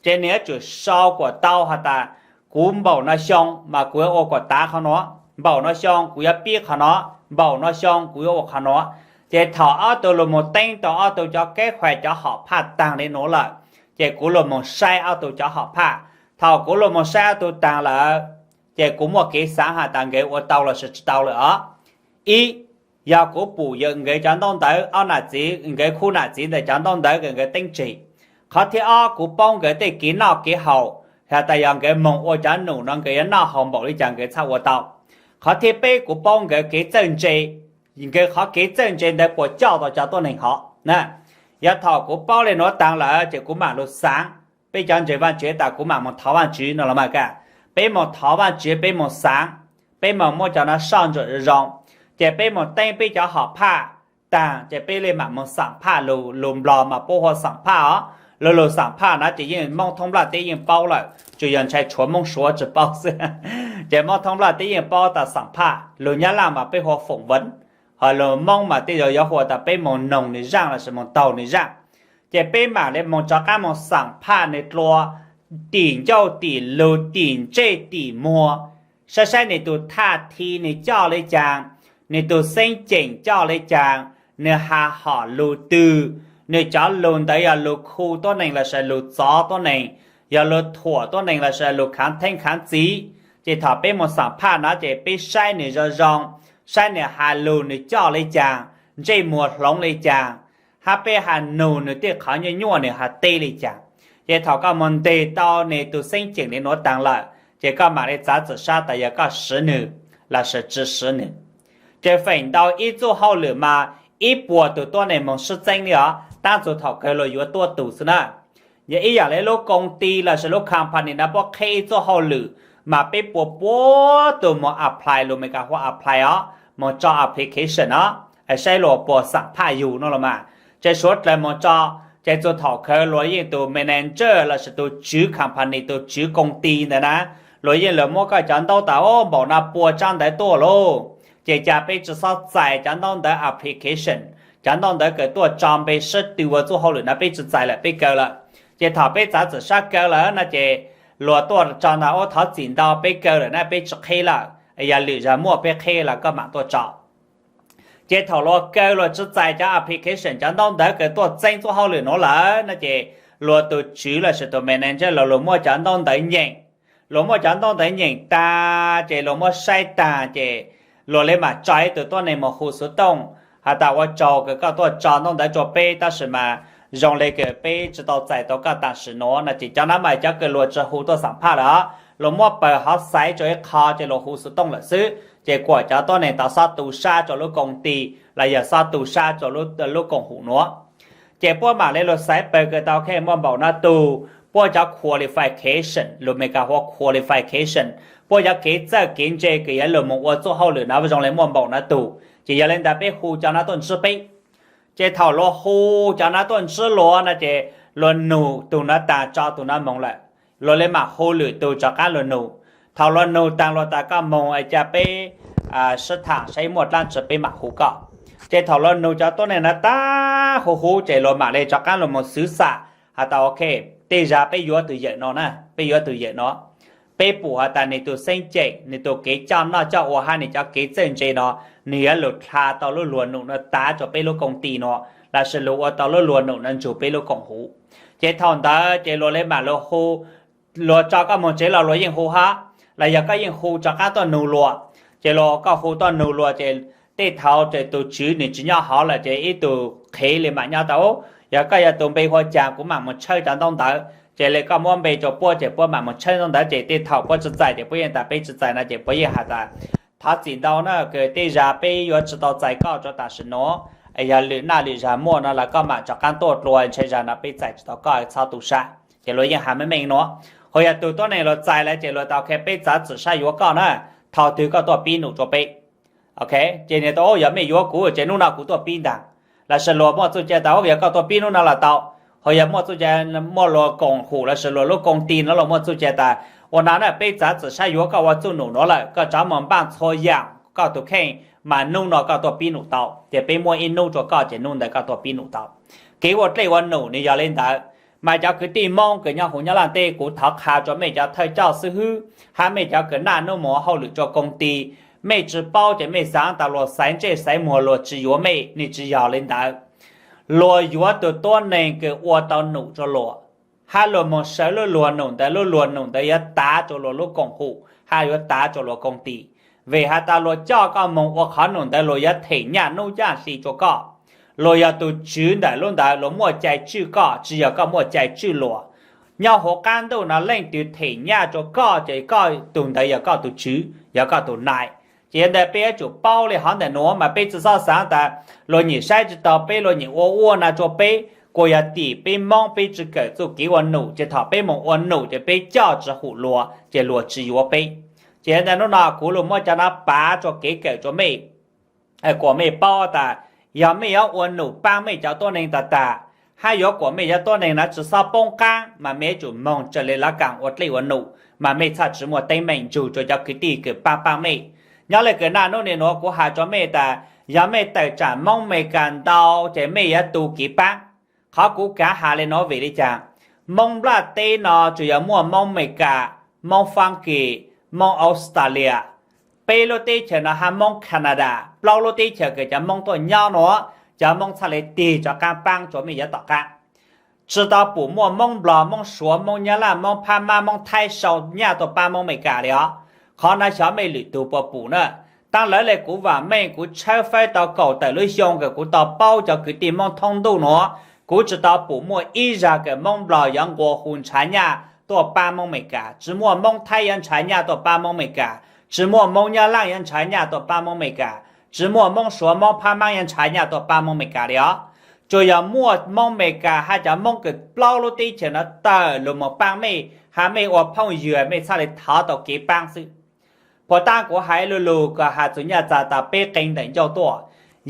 Ces nwg yuav tsum sau kuas tau has tas kuv npaum no xyoo mas kuv yuav ua kuas tav qhov nuav, npaum no xyoo kuv yuav pib qhov nuav, npaum no xyoo kuv yuav ua qhov nuav. Ces thaum ob tug lug moog teeb tau ob tug cov kev huam cov hom phaj taag li nuav lawm, ces kuv lug moog saib ob tug cov hom phaj. Thaum kuv lug moog saib ob tug taag lawm, ces kuv muaj kev xaav has tas nkawd ua tau lossis tsi tau lawm os. Ib, yog kuv pum yog nkawd cov ntaub ntawv, ob nam txiv, nkawd khub nam txiv ntawm cov ntaub ntawv kws nkawd teeb tseg. Qhov thib ob, kuv paub nkawd tej kev noj kev haus, has tas yog nkawd moog ua cov num no nkawd yuav noj haus npaum li cas nkawd txhaj ua tau. Qhov thib peb, kuv paub nkawd kev txawj ntse, nkawd qhov kev txawj ntse ntawd puas coj tau cov tuab neeg hov na. Yog thaum kuv paub le nuav taag lawm ces kuv maam lug xaav. Peb cov ntseeg Vaajtswv tas kuv maam moog thov Vaajtswv no los mas ka, peb moog thov Vaajtswv, peb moog xaav, peb moog muab cov nuav soj ntsuam zoo zoo, ces peb moog teeb peb cov hom phaj taag ces peb le maam moog xaam phaj lug, lug Nplog mas puab hu ua xaam phaj os. Lug lug xaam phaj nuav ces yeej Moob thoob nplaj teb yeej paub lawm, tsuas yog ntshai tshuav Moob Suav tsi paub xwb. Ces Moob thoob nplaj teb yeej paub tas xaam phaj, lug Nyab Laj mas peb hu ua phỏng vấn, ho lug Moob mas tej zaum yuav hu tas peb moog noog nwg zaaj lossis moog taug nwg zaaj. Ces peb maam le moog rov qaab moog xaam phaj nwg dlua, tim ncauj tim lug, tim ntsej tim muag, saib saib nwg tug thaj thi nwg coj le caag, nwg tug xeeb ceem coj le caag, nwg has hom lug twg, nwg cov lug ntawd yog lug khu tuab neeg lossis lug txov tuab neeg, yog lug thuam tuab neeg lossis lug khaav theeb khaav txiv. Ces thaum peb moog xaam phaj nuav ces peb saib nwg zoo zoo, saib nwg has lug nwg coj le caag, ntsej muag hloov le caag, hab peb has nug nwg tej qhov nyuaj nyuaj nwg has teb le caag. Ces thaum koj moog nteg tau nwg tug xeeb ceem le nuav taag lawm ces koj maam le txav txim sab tas yog koj swv nwg lossis tsi swv nwg. Ces feem ntau ib txuj hauj lwm mas ib puas tug tuab neeg moog sib txeeb le os, taab txug thaum kawg luas yuav tuaj tug xwb na. Yog ib yaam le lub koo ti lossis lub company nuav puab qheb ib txuj hauj lwm, mas peb puas puab tug moog apply, lus Meskas hu ua apply os, moog tso application os, saib luas puas xaam phaj yug no los mas. Ces suav dlawg moog tso, ces txug thaum kawg luas yeej tug manager lossis tug tswv company, tug tswv koo ti ntawd na, luas yeej lug muab koj cov ntaub tas, o, npaum no pua tsaab ntawv tuaj lauj. Ces ca peb tsi xob txais cov ntaub ntawv application, cov ntaub ntawv kws tuaj tso npe sib tw ua txuj hauj lwm no peb tsi txais lawm, peb kaw lawm. Ces thaum peb txav txim sab kaw lawm no ces luas tuaj tso ntag, ua thov txim ntau, peb kaw lawm na, peb tsi qheb lawm, yog lwm zag muaj peb qheb los koj maam tuaj tso. Ces thaum luas kaw luas tsi txais cov application, cov ntaub ntawv kws tuaj txeeb txuj hauj lwm nuav lawm no ces luas tug tswv lossis tug manager los luas muab cov ntaub ntawv nyeem. Luas muab cov ntaub ntawv nyeem tag ces luas muab saib tag ces luas le maam tso ib tug tuab neeg moog hu xuv tooj has tas ua tsaug kws koj tuaj tso ntaub ntawv rua peb, tab sis mas zoo le kws peb tsi tau txais tau koj tam sim nuav no ces cov nuav mas cov kws luas tsi hu tuaj xaam phaj lawm, luas muab pawg hov xaiv rua ib qho ces luas hu xuv tooj lawm xwb, ces kuas cov tuab neeg tau xob tu sab rua lub koo ti los yog xob tu sab rua lub koom hum nuav. Ces puab maam le luas xaiv pawg kws tau kheej muaj npaum no tug, puab cov qualification, lus Meskas hu ua qualification, puab cov kev txawj kev ntse kws yuav lug moog ua txuj hauj lwm no zoo le muaj npaum no tug, ces yog le ntawd peb hu cov nuav tuaj ntsib peb. Ces thaum luas hu cov nuav tuaj ntsib luas no ces luas nug tug nuav taag tso tug nuav moog lawm, luas le maam hu lwm tug rov qaab luas nug. Thaum luas nug taag luas tas koj moog ca peb sib thaam saib muaj dlaab tsi peb maam hu koj. Ces thaum luas nug cov tuab neeg nuav taag hu hu ces luas maam le rov qaab luas moog xwv xam has tas ok, tej zag peb yuav tug yawm no na, peb yuav tug yawm no. Peb pum has tas nwg tug xeeb ceem, nwg tug kev coj noj coj ua hab nwg cov kev txawj ntse no, nwg yuav lug dlha tau lub luag num no tav rua peb lub koo ti no, lossis lug ua tau lub luag num no ntsug peb lub koom huv. Ces thaum ntawd ces luas le maam luas hu, luas tso koj moog tsev los luas yeej hu hab, los yog koj yeej hu rov qaab tuaj nug luas. Ces luas koj hu tuaj nug luas ces tej thaud ces tug tswv nwg tsi nyob hov lawm ces ib tug qhev le maam nyob tau. Yog koj yog tug npe hu ua Caag kuv maam moog tshawb cov ntaub ntawv, ces le koj muab npe rua puab ces puab maam moog tshawb ntaub ntawv ces tej thaum puab tsi txais ces puab yeej tas peb tsi txais no ces puab yeej has tas thov txim ntau na, kws tej zag peb yuav tsi tau txais koj rua tam sim nuav, yog lwm naj lwm zag muaj no los koj maam rov qaab tuaj dlua, ntshai zag no peb txais tsi tau koj, txhob tu sab. Ces luas yeej has meej meej nuav. Ho yog tug tuab neeg luas txais lawm ces luas tas ok peb txav txim sab yuav koj na, thaus twg koj tuaj pib num rua peb. Ok, ces nwg tas yog mej yuav kuv ces nub no kuv tuaj pib ntaag. Lossis luas muaj txuj ca tas yog koj tuaj pib nub no los tau. Ho yog muaj txuj ca, muaj luas koom hum lossis luas lub koo ti no luas muaj txuj ca tas ua no na, peb txav txim sab yuav koj ua txuj num nuav lawm, koj rov moog npaaj txhua yaam koj tug kheej mas nub no koj tuaj pib num tau, ces peb muab ib nub rua koj ces nub ntawd koj tuaj pib num tau. Kev ua dlej ua num nwg yog le ntawd. Mas cov kwv tij Moob kws nyob huv Nyab Laj teb, kuv thov qha rua mej cov thawj coj xib hwb hab mej cov kws naj nub moog ua hauj lwm rua koo ti, mej tsi paub ces mej xaav tas luas xaiv ntsej xaiv muag luas tsi yuav mej, nwg tsi yog le ntawd. Luas yuav tug tuab neeg kws ua tau num rua luas, hab luas moog sawv lub luag num ntawd, lub luag num ntawd yuav tav rua luas lub koom hum hab yuav tav rua luas koo ti. Vim has tas luas coj koj moog ua qhov num ntawd luas yuav them nyaj nub nyaj hli rua koj. Luas yog tug tswv ntawm lub ntawd, luas muaj cai tswj koj, tsi yog koj muaj cai tswj luas. Nyob huv qaab ntuj no leej twg them nyaj rua koj ces koj tug ntawd yog koj tug tswv, yog koj tug nai. Ces yog ntawd peb yuav tsum paub le hov ntawm nuav mas peb tsi xob xaav tas luas nyem saib tsi taug peb, luas nyem ua ua no rua peb, kuj yog tim peb Moob peb tsi kawm txuj kev ua num, ces thaum peb moog ua num ces peb coj tsi hum luag ces luag tsi yuav peb. Ces ntawm nub no kuv lug muab cov no pav rua kev kawm rua mej, kuas mej paub tas yog mej yuav ua num paab mej cov tuab neeg tag tag, hab yuav kuas mej cov tuab neeg no tsi xob poob qaab mas mej yuav tsum moog raws le lawv kaam ua dlej ua num, mas mej txhaj tsi muaj teeb meem nrug rua cov kwv tij kws paab paab mej. Nyob le kws naj nub nim nuav kuv has rua mej tas yog mej tawm tsaam Moob Amelikas ntau ces mej yuav tu kev paab. Qhov kuv kaav has le nuav vim le caag? Moob Nplaj teb no tsuas yog muaj Moob Amelikas, Moob Faab Kis, Moob Australia, peb lub teb chaws no hab Moob Canada, plaub lub teb chaws kws cov Moob tuaj nyob nuav, cov Moob txhaj le tig rov qaab paab rua mej yav tom qaab. Tsi tau pum muaj Moob Nplog, Moob Suav, Moob Nyab Laj, Moob Phab Mab, Moob Thaib sau nyaj tuaj paab Moob Amelikas le os. Qhov no xyov mej lwm tug puas pum na. Taab lawv le kuv vaam meej kuv tshawb fawb tau kaum tawm lub xyoo kws kuv tau paub cov kwv tij Moob thoob ntuj nuav, kuv tsi tau pum muaj ib zag kws Moob Nplog yuav nqua hu nrhav nyaj tuaj paab Moob Amelikas, tsi muaj Moob Thaib yuav nrhav nyaj tuaj paab Moob Amelikas, tsi muaj Moob Nyab Laj yuav nrhav nyaj tuaj paab Moob Amelikas, tsi muaj Moob Suav, Moob Phab Mab yuav nrhav nyaj tuaj paab Moob Amelikas le os. Tsuas yog muaj Moob Amelikas hab cov Moob kws plaub lub teb chaws no tawm lug moog paab mej, hab mej ua phooj ywg mej txhaj le thov tau kev paab xwb. Puas taab kuv hais lu lug kuas has txug nyaj txag tas peb qee ntawm ncauj tuaj.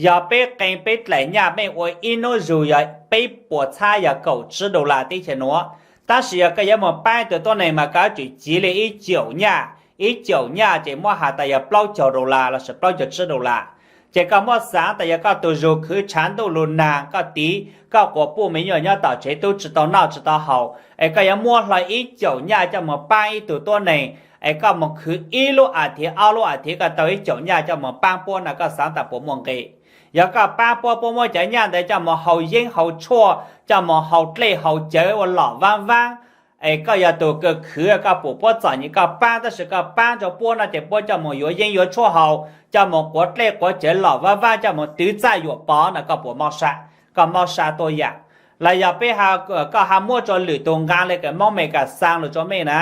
Yog peb qee peb dlaim nyaj mej ua ib nub zug yog peb puas txhab yog kaum tsib dollar teb chaws nuav. Tab sis yog koj yuav moog paab tug tuab neeg mas koj yuav tsum civ le ib caum nyaj, ib caum nyaj ces muab has tas yog plaub caug dollar lossis plaub caug tsib dollar. Ces koj muab xaav tas yog koj tug zug khwv tshav ntuj lug naag koj tiv, koj quas puj me nyuam nyob tom tsev tub tsi tau noj tsi tau haus, es koj yuav muab hlo ib caum nyaj coj moog paab ib tug tuab neeg, es koj moog khwv ib lub as thiv ob lub as thiv koj tau ib caum nyaj coj moog paab puab no koj xaav tas puas muaj nqe? Yog koj paab puab, puab muab cov nyaj ntawd coj moog haus yeeb haus tshuaj, coj moog haus dlej haus cawv ua lom vaab vaab, es koj yog tug kws khwv koj pum puab txom nyem koj paab, tab sis koj paab rua puab no ces puab coj moog yuav yeeb yuav tshuaj haus, coj moog quav dlej quav cawv lom vaab vaab, coj moog twv txaj yuam pov no koj puas mob sab? Koj mob sab tuab yaam. Los yog peb, koj ha muab rua lwm tug nqaa le kws Moob Amelikas xaa lug rua mej na,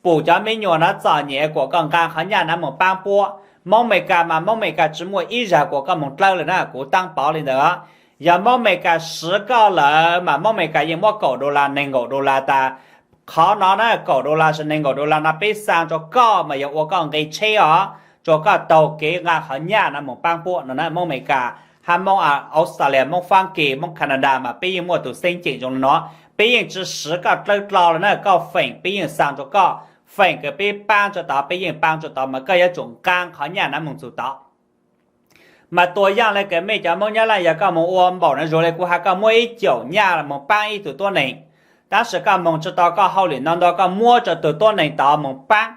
pum cov me nyuam no txom nyem kuas koj nqaa qhov nyaj no moog paab puab. Moob Amelikas mas Moob Amelikas tsi muaj ib zag kuas koj moog dlawb le na, kuv taab pov le ntawd. Yog Moob Amelikas siv koj lawm mas Moob Amelikas yeej muab kaum dollar neeg nkaum dollar tas, qhov no na kaum dollar lossis neeg nkaum dollar no peb xaa rua koj mas yog ua koj nqe tsheb os, rua koj taug kev nqaa qhov nyaj no moog paab puab no na. Moob Amelikas hab Moob Australia, Moob Faab Kis, Moob Canada mas peb yeej muaj tug xeeb ceem zoo le nuav, peb yeej tsi siv koj dlawb dlo le na, koj feem peb yeej xaa rua koj, feem kws peb paab rua tod peb yeej paab rua tod mas koj yuav tsum nqaa qhov nyaj no moog txug tod. Mas tua yaaj le kws mej cov Moob Nyab Laj yog koj moog ua npaum no zuag le kuv has koj muab ib caum nyaj moog paab ib tug tuab neeg, tab sis koj moog tsi tau koj hauj lwm ntau ntau koj muab rua tug tuab neeg tod moog paab,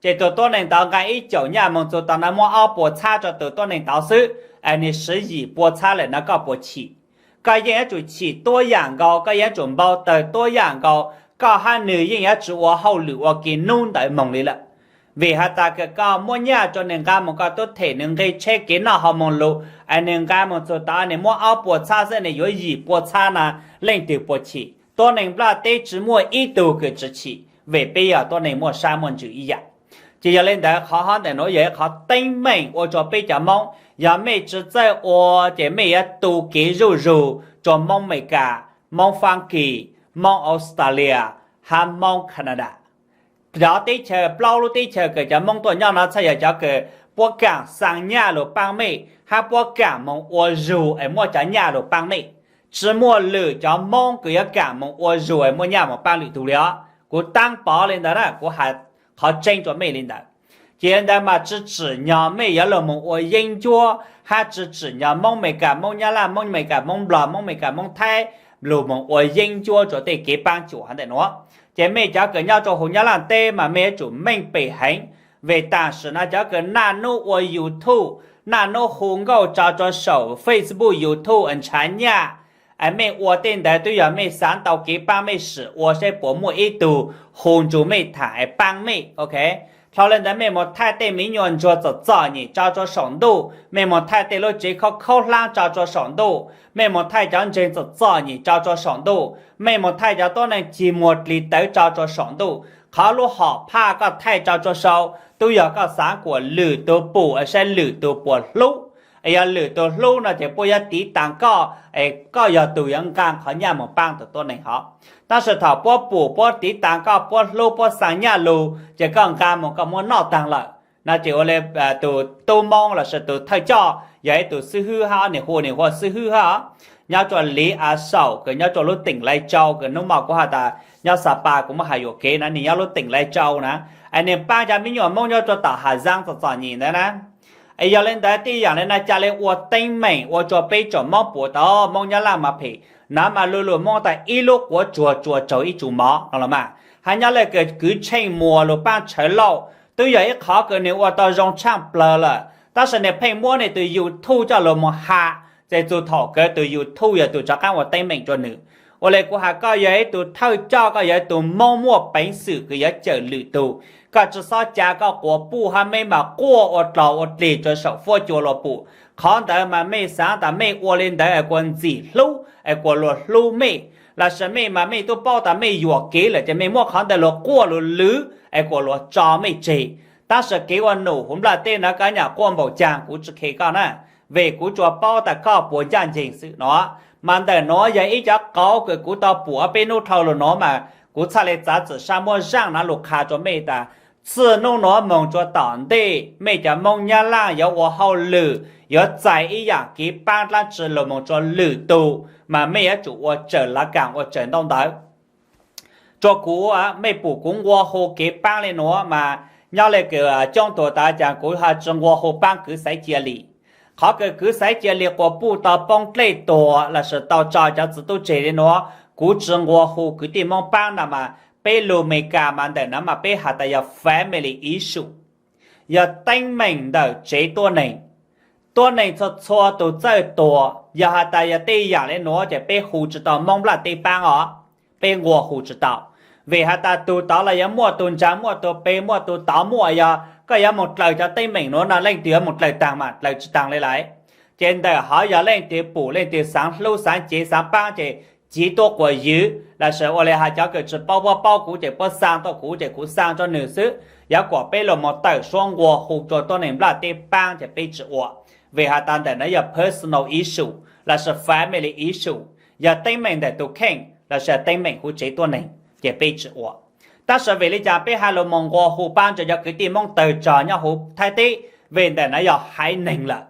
ces tug tuab neeg tod nqaa ib caum nyaj moog txug tod no muab ob puas txhab rua tug tuab neeg tod xwb, es nwg siv yim puas txhab lawm no koj puas chim? Koj yeej yuav tsum chim tuab yaam nkaus, koj yeej yuav tsum npau tawg tuab yaam nkaus, koj hab nwg yeej yuav tsi ua hauj lwm ua ke nub ntawd moog li lawm. Vim has tas kws koj muab nyaj rua nwg nqaa moog koj tub them nwg nqe tsheb kev noj hauv moog lug, es nwg nqaa moog txug tod nwg muab ob puas txhab xwb nwg yuav yim puas txhab na, leej twg puas chim? Tuab neeg nplaj teb tsi muaj ib tug kws tsi chim, vim peb yog tuab neeg muaj sab muaj ntsws ib yaam. Ces yog le ntawd qhov hov ntawm nuav yog ib qhov teeb meem ua rua peb cov Moob, yog mej tsi txawj ua ces mej yuav tu kev zuj zug rua Moob Amelikas, Moob Faab Kis, Moob Australia, hab Moob Canada. Cov teb chaws, plaub lub teb chaws kws cov Moob tuaj nyob no txhaj yog cov kws puab kaam xaa nyaj lug paab mej hab puab kaam moog ua zug es muab cov nyaj lug paab mej. Tsi muaj lwm cov Moob kws yuav kaam moog ua zug es muaj nyaj moog paab lwm tug le os. Kuv taab pov le ntawd na, kuv has qhov tseeb rua mej le ntawd. Ces le ntawd mas tsi tsim nyog mej yuav lug moog ua yeeb ncuab, hab tsi tsim nyog Moob Amelikas, Moob Nyab Laj, Moob Amelikas, Moob Nplog, Moob Amelikas, Moob Thaib lug moog ua yeeb ncuab rua tej kev paab cuam hov ntawm nuav. Ces mej cov kws nyob rua huv Nyab Laj teb mas mej yuav tsum meej pem heev, vim tam sim no cov kws naj nub ua YouTube, naj nub hu nkauj tso rua saum Facebook, YouTube nrhav nyaj, es mej ua tej ntawd twb yog mej xav tau kev paab mej sim ua saib puas muaj ib tug hu nrug mej thaam es paab mej, ok. Dlhau le ntawd mej moog thaij tej me nyuam ntsuag txom txom nyem tso rua saum ntuj, mej moog thaij tej lub tsev khaub khaub hlaab tso rua saum ntuj, mej moog thaij cov ntseeg txom txom nyem tso rua saum ntuj, mej moog thaij cov tuab neeg cig muag dlig tawv tso rua saum ntuj. Qhov lub hom phaj koj thaij tso rua saum, twb yog koj xav kuas lwm tug pum saib lwm tug puas hlub. Es yog lwm tus hlub no ces puab yuav tiv tas koj, es koj yog tus yuav nqa qhov nyaj mus paab tus tuab neeg hov. Tab sis thaum puab pum, puab tiv tas koj, puab hlub, puab xaa nyaj lug ces koj nqa mus koj muab noj taag lawm. No ces ua le, tus tub Moob lossis tus thawj coj yog ib tug xib hwb hab, nwg hu nwg ua xib hwb hab, nyob rua Liv Av Saum kws nyob rua lub teem Lais Tsau, kws nub mo kuv has tas nyob Xa Pas, kuv muab has yuam kev na, nwg nyob lub teem Lais Tsau na. Es nwg paab cov me nyuam Moob nyob rua tom Has Zaab txom txom nyem ntawd na. Es yog le ntawd tej yaam le no ca le ua teeb meem ua rua peb tsoom Moob puas tau Moob Nyab Laaj mas phem. Nav mas lu lug Moob tas ib lub quav tsuag tsuas tsaug ib tsu mov no los mas, hab nyob le kws kwv Tsheej Muas lug paab Tshawv Lauj, twb yog ib qhov kws nwg ua tau zoo tshaaj plawg lawm, tab sis nwg pheej muab nwg tus YouTube coj lug moog has, ces txug thaum kawg tus YouTube yog tug rov qaab ua teeb meem rua nwg. Ua le kuv has koj yog ib tug thawj coj, koj yog ib tug Moob muaj peev xwm kws yuav cawm lwm tug, koj tsi xob ca koj quas puj hab meb mas quaj ua dlaug ua dlig rua saum fuab cua luas pum. Qhov ntawd mas mej xaav tas mej ua le ntawd es kuas ntxim hlub, es kuas luas hlub mej, lossis mej mas mej tub paub tas mej yuam kev lawm ces mej muab qhov ntawd luas quaj luas lwv es kuas luas tso mej tseg. Tab sis kev ua num huv nplaj teb na koj nyam quaj npaum caag kuv tsi khe koj na, vim kuv tsuas paub tas koj puas ncaj nceeg xwb no. Mas ntawm nuav yog ib cov qauv kws kuv tau pum ob peb nub dhau lug nuav mas kuv txhaj le txav txim sab muab zaaj nav lug qha rua mej tas txij nub nuav moog rua tom ntej mej cov Moob Nyab Laaj yuav ua hauj lwm, yuav txais ib yaam kev paab dlaab tsi lug moog rua lwm tug mas mej yuav tsum ua raws lav kaam ua raws ntaub ntawv. Rua kuv, mej pum kuv nqua hu kev paab le nuav mas nyob le kws coob tug tas caag kuv ha tsi nqua hu paab kwv Xaiv Cia Lis. Qhov kws kwv Xaiv Cia Lis quas puj tau poob dlej tuag lossis tau tso cov txiv tub tseg le nuav kuv tsi nqua hu kwv tij Moob paab na mas peb lug Amelikas mas ntawm nav mas peb has tas yog family issue, yog teeb meem ntawm tsev tuab neeg. Tuab neeg txhua txhua tug txawj tuag, yog has tas yog tej yaam le nuav ces peb hu tsi tau Moob nplaj teb paab os, peb nqua hu tsi tau. Vim has tas tug tod los yuav muaj tug ntsaa, muaj tug pe, muaj tug tod muaj, yog koj yuav moog dlaws cov teeb meem nuav no leej twg yuav moog dlaws taag mas dlaws tsi taag le lawm. Ces ntawm hov yog leej twg pum leej twg xaav hlub xaav cev xaav paab ces civ tuab quas ywv lossis ua le has cov kws tsi paub puab paub kuv ces puab xaa tuaj kuv ces kuv xaa rua nwg xwb. Yog kuas peb lug moog tawm suab nqua hu rua tuab neeg nplaj teb paab ces peb tsi ua. Vim has tas ntawm nav yog personal issue lossis family issue, yog teeb meem ntawm tug kheej lossis teeb meem huv tsev tuab neeg ces peb tsi ua. Tab sis vim le caag peb ha lug moog nqua hu paab rua cov kwv tij Moob tawg tsog nyob huv Thaib teb? Vim ntawm nav yog haiv neeg lawm,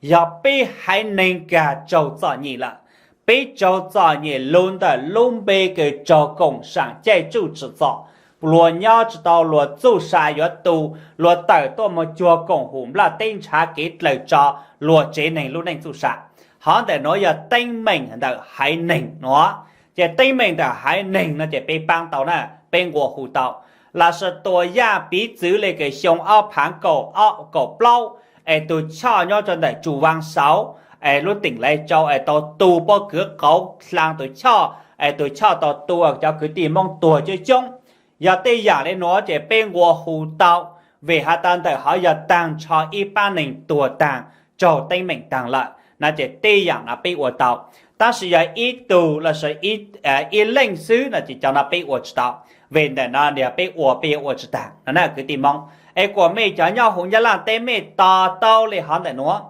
yog peb haiv neeg kag raug txom nyem lawm. Peb raug txom nyem lug ntawm lub npe kws raug koom saam caij tsuj tsim txom, luas nyob tsi tau, luas txuj sa yuav tu, luas tawm tuaj moog cuag koom hum nplaj teb nrhav kev dlaws tso, luas tsev neeg lub neej txuj sa. Hov ntawm nuav yog teeb meem ntawm haiv neeg nuav. Ces teeb meem ntawm haiv neeg no ces peb paab tau na, peb nqua hu tau. Lossis tua yaj piv txwv le kws xyoo ob phaav kaum plaub, es tug choj nyob rua ntawm Tsu Vaab Sauv, es lub teem Laiv Tsau es tau tu pob kws qauv dlaa tug choj, es tug choj tau tu cov kwv tij Moob tuag coob coob. Yog tej yaam le nuav ces peb nqua hu tau, vim has tas ntawm hov yog taag nrho ib paab neeg tuag taag raug teeb meem taag lawm no ces tej yaam no peb ua tau. Tab sis yog ib tug lossis ib leej xwb no ces cov no peb ua tsi tau. Vim ntawm no yog peb ua peb yuav ua tsi taag no na kwv tij Moob. Es kuas mej cov nyob huv Nyab Laaj teb mej to taub le hov ntawm nuav.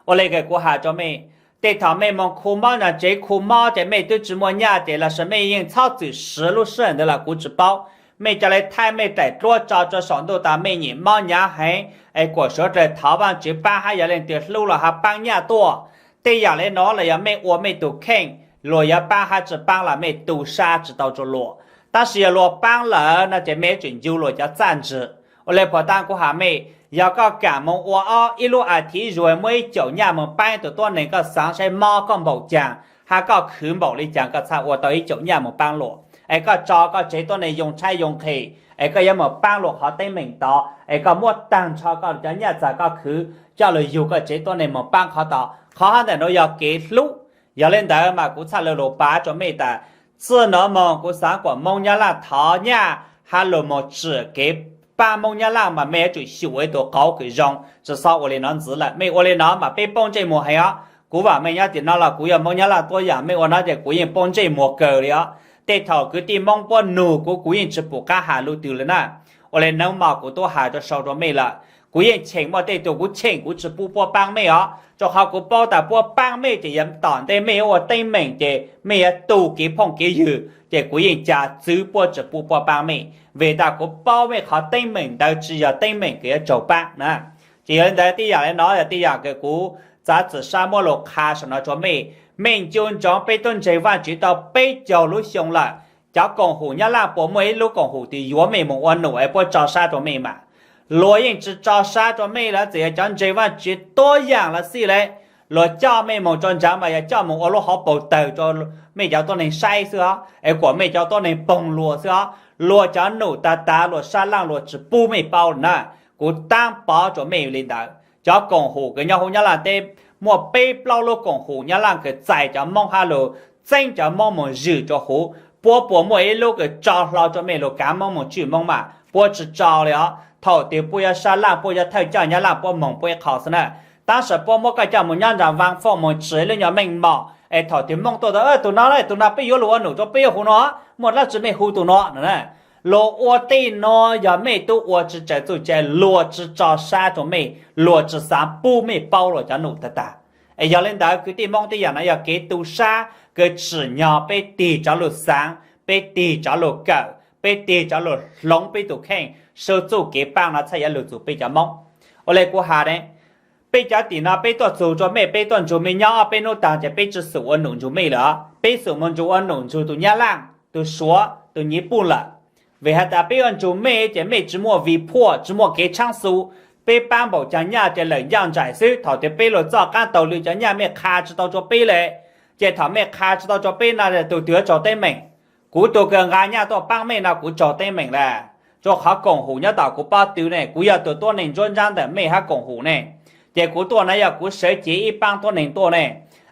Ua le kws kuv has rua mej, tej thaum mej moog khu mob nyob tsev khu mob ces mej twb tsi muaj nyaj ces lossis mej yeej txhob txwm siv lub sij hawm ntawd los kuv tsi paub. Mej ca le thaij mej daim duab tso rua saum ntuj tas mej nyiam mob nyav heev es kuas suav dlawg thov Vaajtswv paab hab yog leej twg hlub los hab paab nyaj tuaj. Tej yaam le nuav los yog mej ua mej tug kheej, luas yuav paab hab tsi paab los mej tu sab tsi tau rua luas. Tab sis yog luas paab lawm no ces mej yuav tsum ncu luas cov txaj ntsig. Ua le puag ta kuv has mej, yog koj kaam moog ua ob ib lub as thiv zuag muaj ib caum nyaj moog paab tug tuab neeg, koj xaav saib mob koj npaum caag hab koj khwv npaum le caag koj txhaj ua tau ib caum nyaj moog paab luas. Es koj tso koj tsev tuab neeg yoo tshaib yoo nqhis es koj yuav moog paab luas qhov teeb meem tod es koj muab taag nrho koj cov nyaj txag koj khwv coj lug yug koj tsev tuab neeg moog paab qhov tod. Qhov hab ntawm nuav yog kev hlub. Yog le ntawd mas kuv txhaj lug lug pav rua mej tas txij nuav moog kuv xaav kuas Moob Nyab Laaj thov nyaj hab lug moog tsim kev paab Moob Nyab Laaj mas mej yuav tsum xyum ib tug qauv kws zoo, tsi xob ua le nuav ntxiv lawm. Mej ua le nuav mas peb poob ntsej muag heev os. Kuv vaam meej nyob tim no los kuv yog Moob Nyab Laaj tuab yaam, mej ua nuav ces kuv yeej poob ntsej muag kawg le os. Tej thaum kwv tij Moob puab nug kuv, kuv yeej tsi pum qaab has lug twg le na. Ua le nuav mas kuv tub has rua sau rua mej lawm. Kuv yeej cheem muaj tej tug, kuv cheem kuv tsis pub puab paab mej os, rua qhov kuv paub tas puab paab mej ces yog tom ntej mej yuav ua teeb meem ces mej yuav tu kev phooj kev ywg, ces kuv yeej ca txwv puab tsis pub puab paab mej, vim tas kuv paub mej qhov teeb meem ntawd tsis yog teeb meem kws yuav raug paab na. Ces yog li ntawd tej yam li no yog tej yam kws kuv txav txim sab muab lug qha saum no rua mej. Mej ncu ntsoov peb tub ntseeg Vaajtswv tau peb caug lub xyoo lawm, cov koom haum Nyab Laj puas muaj ib lub koom haum twg yuav mej moog ua num es puab tso sab rua mej mas? Luag yeej tsis tso sab rua mej lawm, txawm yog cov ntseeg Vaajtswv tuab yaam los xij le. Luag coj mej moog rua ntawd mas yog coj moog ua lub hauv paus tawg rua mej cov tuab neeg saib xwb os, es kuas mej cov tuab neeg poog luag xwb os. Luag cov num tag tag luag sab laaj luag tsis pub mej paub na. Kuv taab pov rua mej li ntawd, cov koom haum kws nyob huv Nyab Laj teb, muaj peb plaub lub koom haum Nyab Laj kws txais cov Moob hab lug txeeb cov Moob moog zwm rua huv, puab puas muaj ib lub kws tso hlo rua mej lug kaav Moob moog tswj Moob mas? Puab tsis tso li os. Thaum twg puab yuav sab laaj puab yuav thawj coj Nyab Laj puab moog puab ib qho xwb na. Tab sis puab muab koj coj moog nyob nraag vaaj fooj moog tsim lub nyuas meej mom es thaum twg Moob tuaj tas, tug no, tug no peb yuav lug ua num rua peb yuav huv no, muaj dlaab tsi mej hu tug no no na. Luag ua tej no yog mej tub ua tsis tsaws txuj cai, luag tsis tso sab rua mej, luag tsis xaav pub mej paub luag cov num tag tag. Es yog li ntawd kwv tij Moob, tej yam no yog kev tu sab kws tsim nyog peb tig rov lug xaav, peb tig rov lug kawm, peb tig rov lug hloov peb tug kheej, sub txuj kev paab no txhaj yuav lug txug peb cov Moob. Ua le kuv has ne, peb cov tim no peb tuaj txug rua mej, peb tuaj nrug mej nyob ob peb nub taag ces peb tsi xum ua num nrug mej lawm. Peb xum moog nrug ua num nrug tug Nyab Laj, tug Suav, tug Nyiv Puj lawm. Vim has tas peb ua nrug mej ces mej tsi muaj vim phuaj, tsi muaj kev tshaab xu. Peb paab npaum caag nyaj ces lawm ncaaj nraim xwb. Thaum twg peb lug txoj qaab taug lw cov nyaj mej qha tsi tau rua peb le, ces thaum mej qha tsi tau rua peb no tug twg yuav raug teeb meem? Kuv tug kws nqa nyaj tuaj paab mej no kuv raug teeb meem lawm, rua qhov koom haum nyob tom kuv pob tw ne. Kuv yog tug tuab neeg nruab nraab ntawm mej hab koom haum ne, ces kuv tuaj no yog kuv sawv cev ib paab tuab neeg tuaj ne,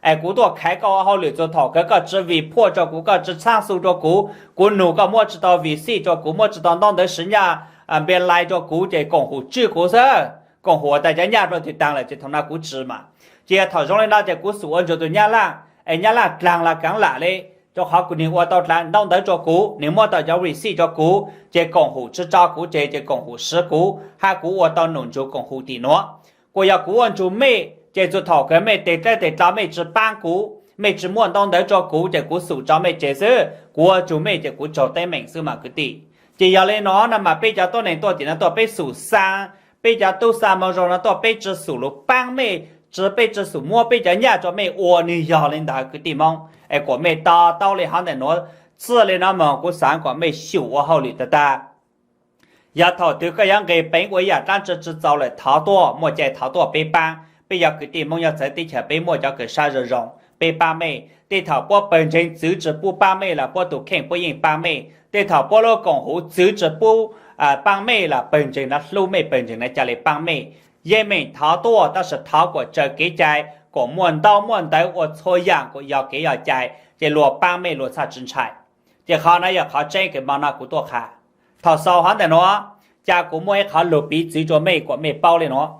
es kuv tuaj khaiv koj ua hauj lwm txug thaum kawg koj tsi vim phuaj rua kuv, koj tsi tshaab xu rua kuv, kuv nug koj muab tsi tau vim xij rua kuv, muab tsi tau ntaub ntawv siv nyaj npia lai rua kuv ces koom haum tswj kuv xwb. Koom haum tas cov nyaj rua twg taag lawm ces thaum no kuv tsi mas. Ces yog thaum zoo li no ces kuv xum ua nrug tug Nyab Laj, es Nyab Laj dlaag los kaav lam le, rua qhov kuv nwg ua tau dlaag ntaub ntawv rua kuv, nwg muab tau cov vim xij rua kuv, ces koom haum tsi tso kuv tseg, ces koom haum siv kuv hab kuv ua tau num nrug koom haum tim nuav. Kuas yog kuv ua nrug mej ces txug thaum kawg mej tes dleb tes dlawv mej tsi paab kuv, mej tsi muab ntaub ntawv rua kuv ces kuv xum tso mej tseg xwb. Kuv ua nrug mej ces kuv raug teeb meem xwb mas kwv tij. Ces yog li no no mas peb cov tuab neeg tuaj tim no tuaj peb xum xaa, peb cov tub xa moo zoo no tuaj peb tsi xum lug paab mej, tsi, peb tsi xum muab peb cov nyaj rua mej ua. Nwg yog li ntawd kwv tij Moob, es kuas mej to taub le hov ntawm nuav, txij li no moog kuv xaav kuas mej xyum ua hauj lwm tag tag. Yog thaum twg koj yuav nqis peev ua ib yaam dlaab tsi tsi txaus lawm thov tuaj, muaj cai thov tuaj peb paab. Peb yog kwv tij Moob nyob txawv teb chaws peb muaj cov kws sab zoo zoo peb paab mej. Tej thaum puab pawg ntseeg txwv tsi pub paab mej los puab tus kheej puab yeej paab mej. Tej thaum puab lub koom haum txwv tsi pub paab mej los pawg ntseeg no hlub mej, pawg ntseeg no ca le paab mej. Yeej meem thov tuaj tab sis thov kuas tsaws kev cai, kuas muaj ntaub muaj ntawv ua txhua yaam kuas yog kev yog cai, ces luag paab mej luag txhaj tsi ntshai. Ces qhov no yog qhov tseeb kws mo no kuv tuaj qha. Thaum xaus hov ntawm nuav, ca kuv muaj ib qhov lug piv txwv rua mej kuas mej paub le nuav.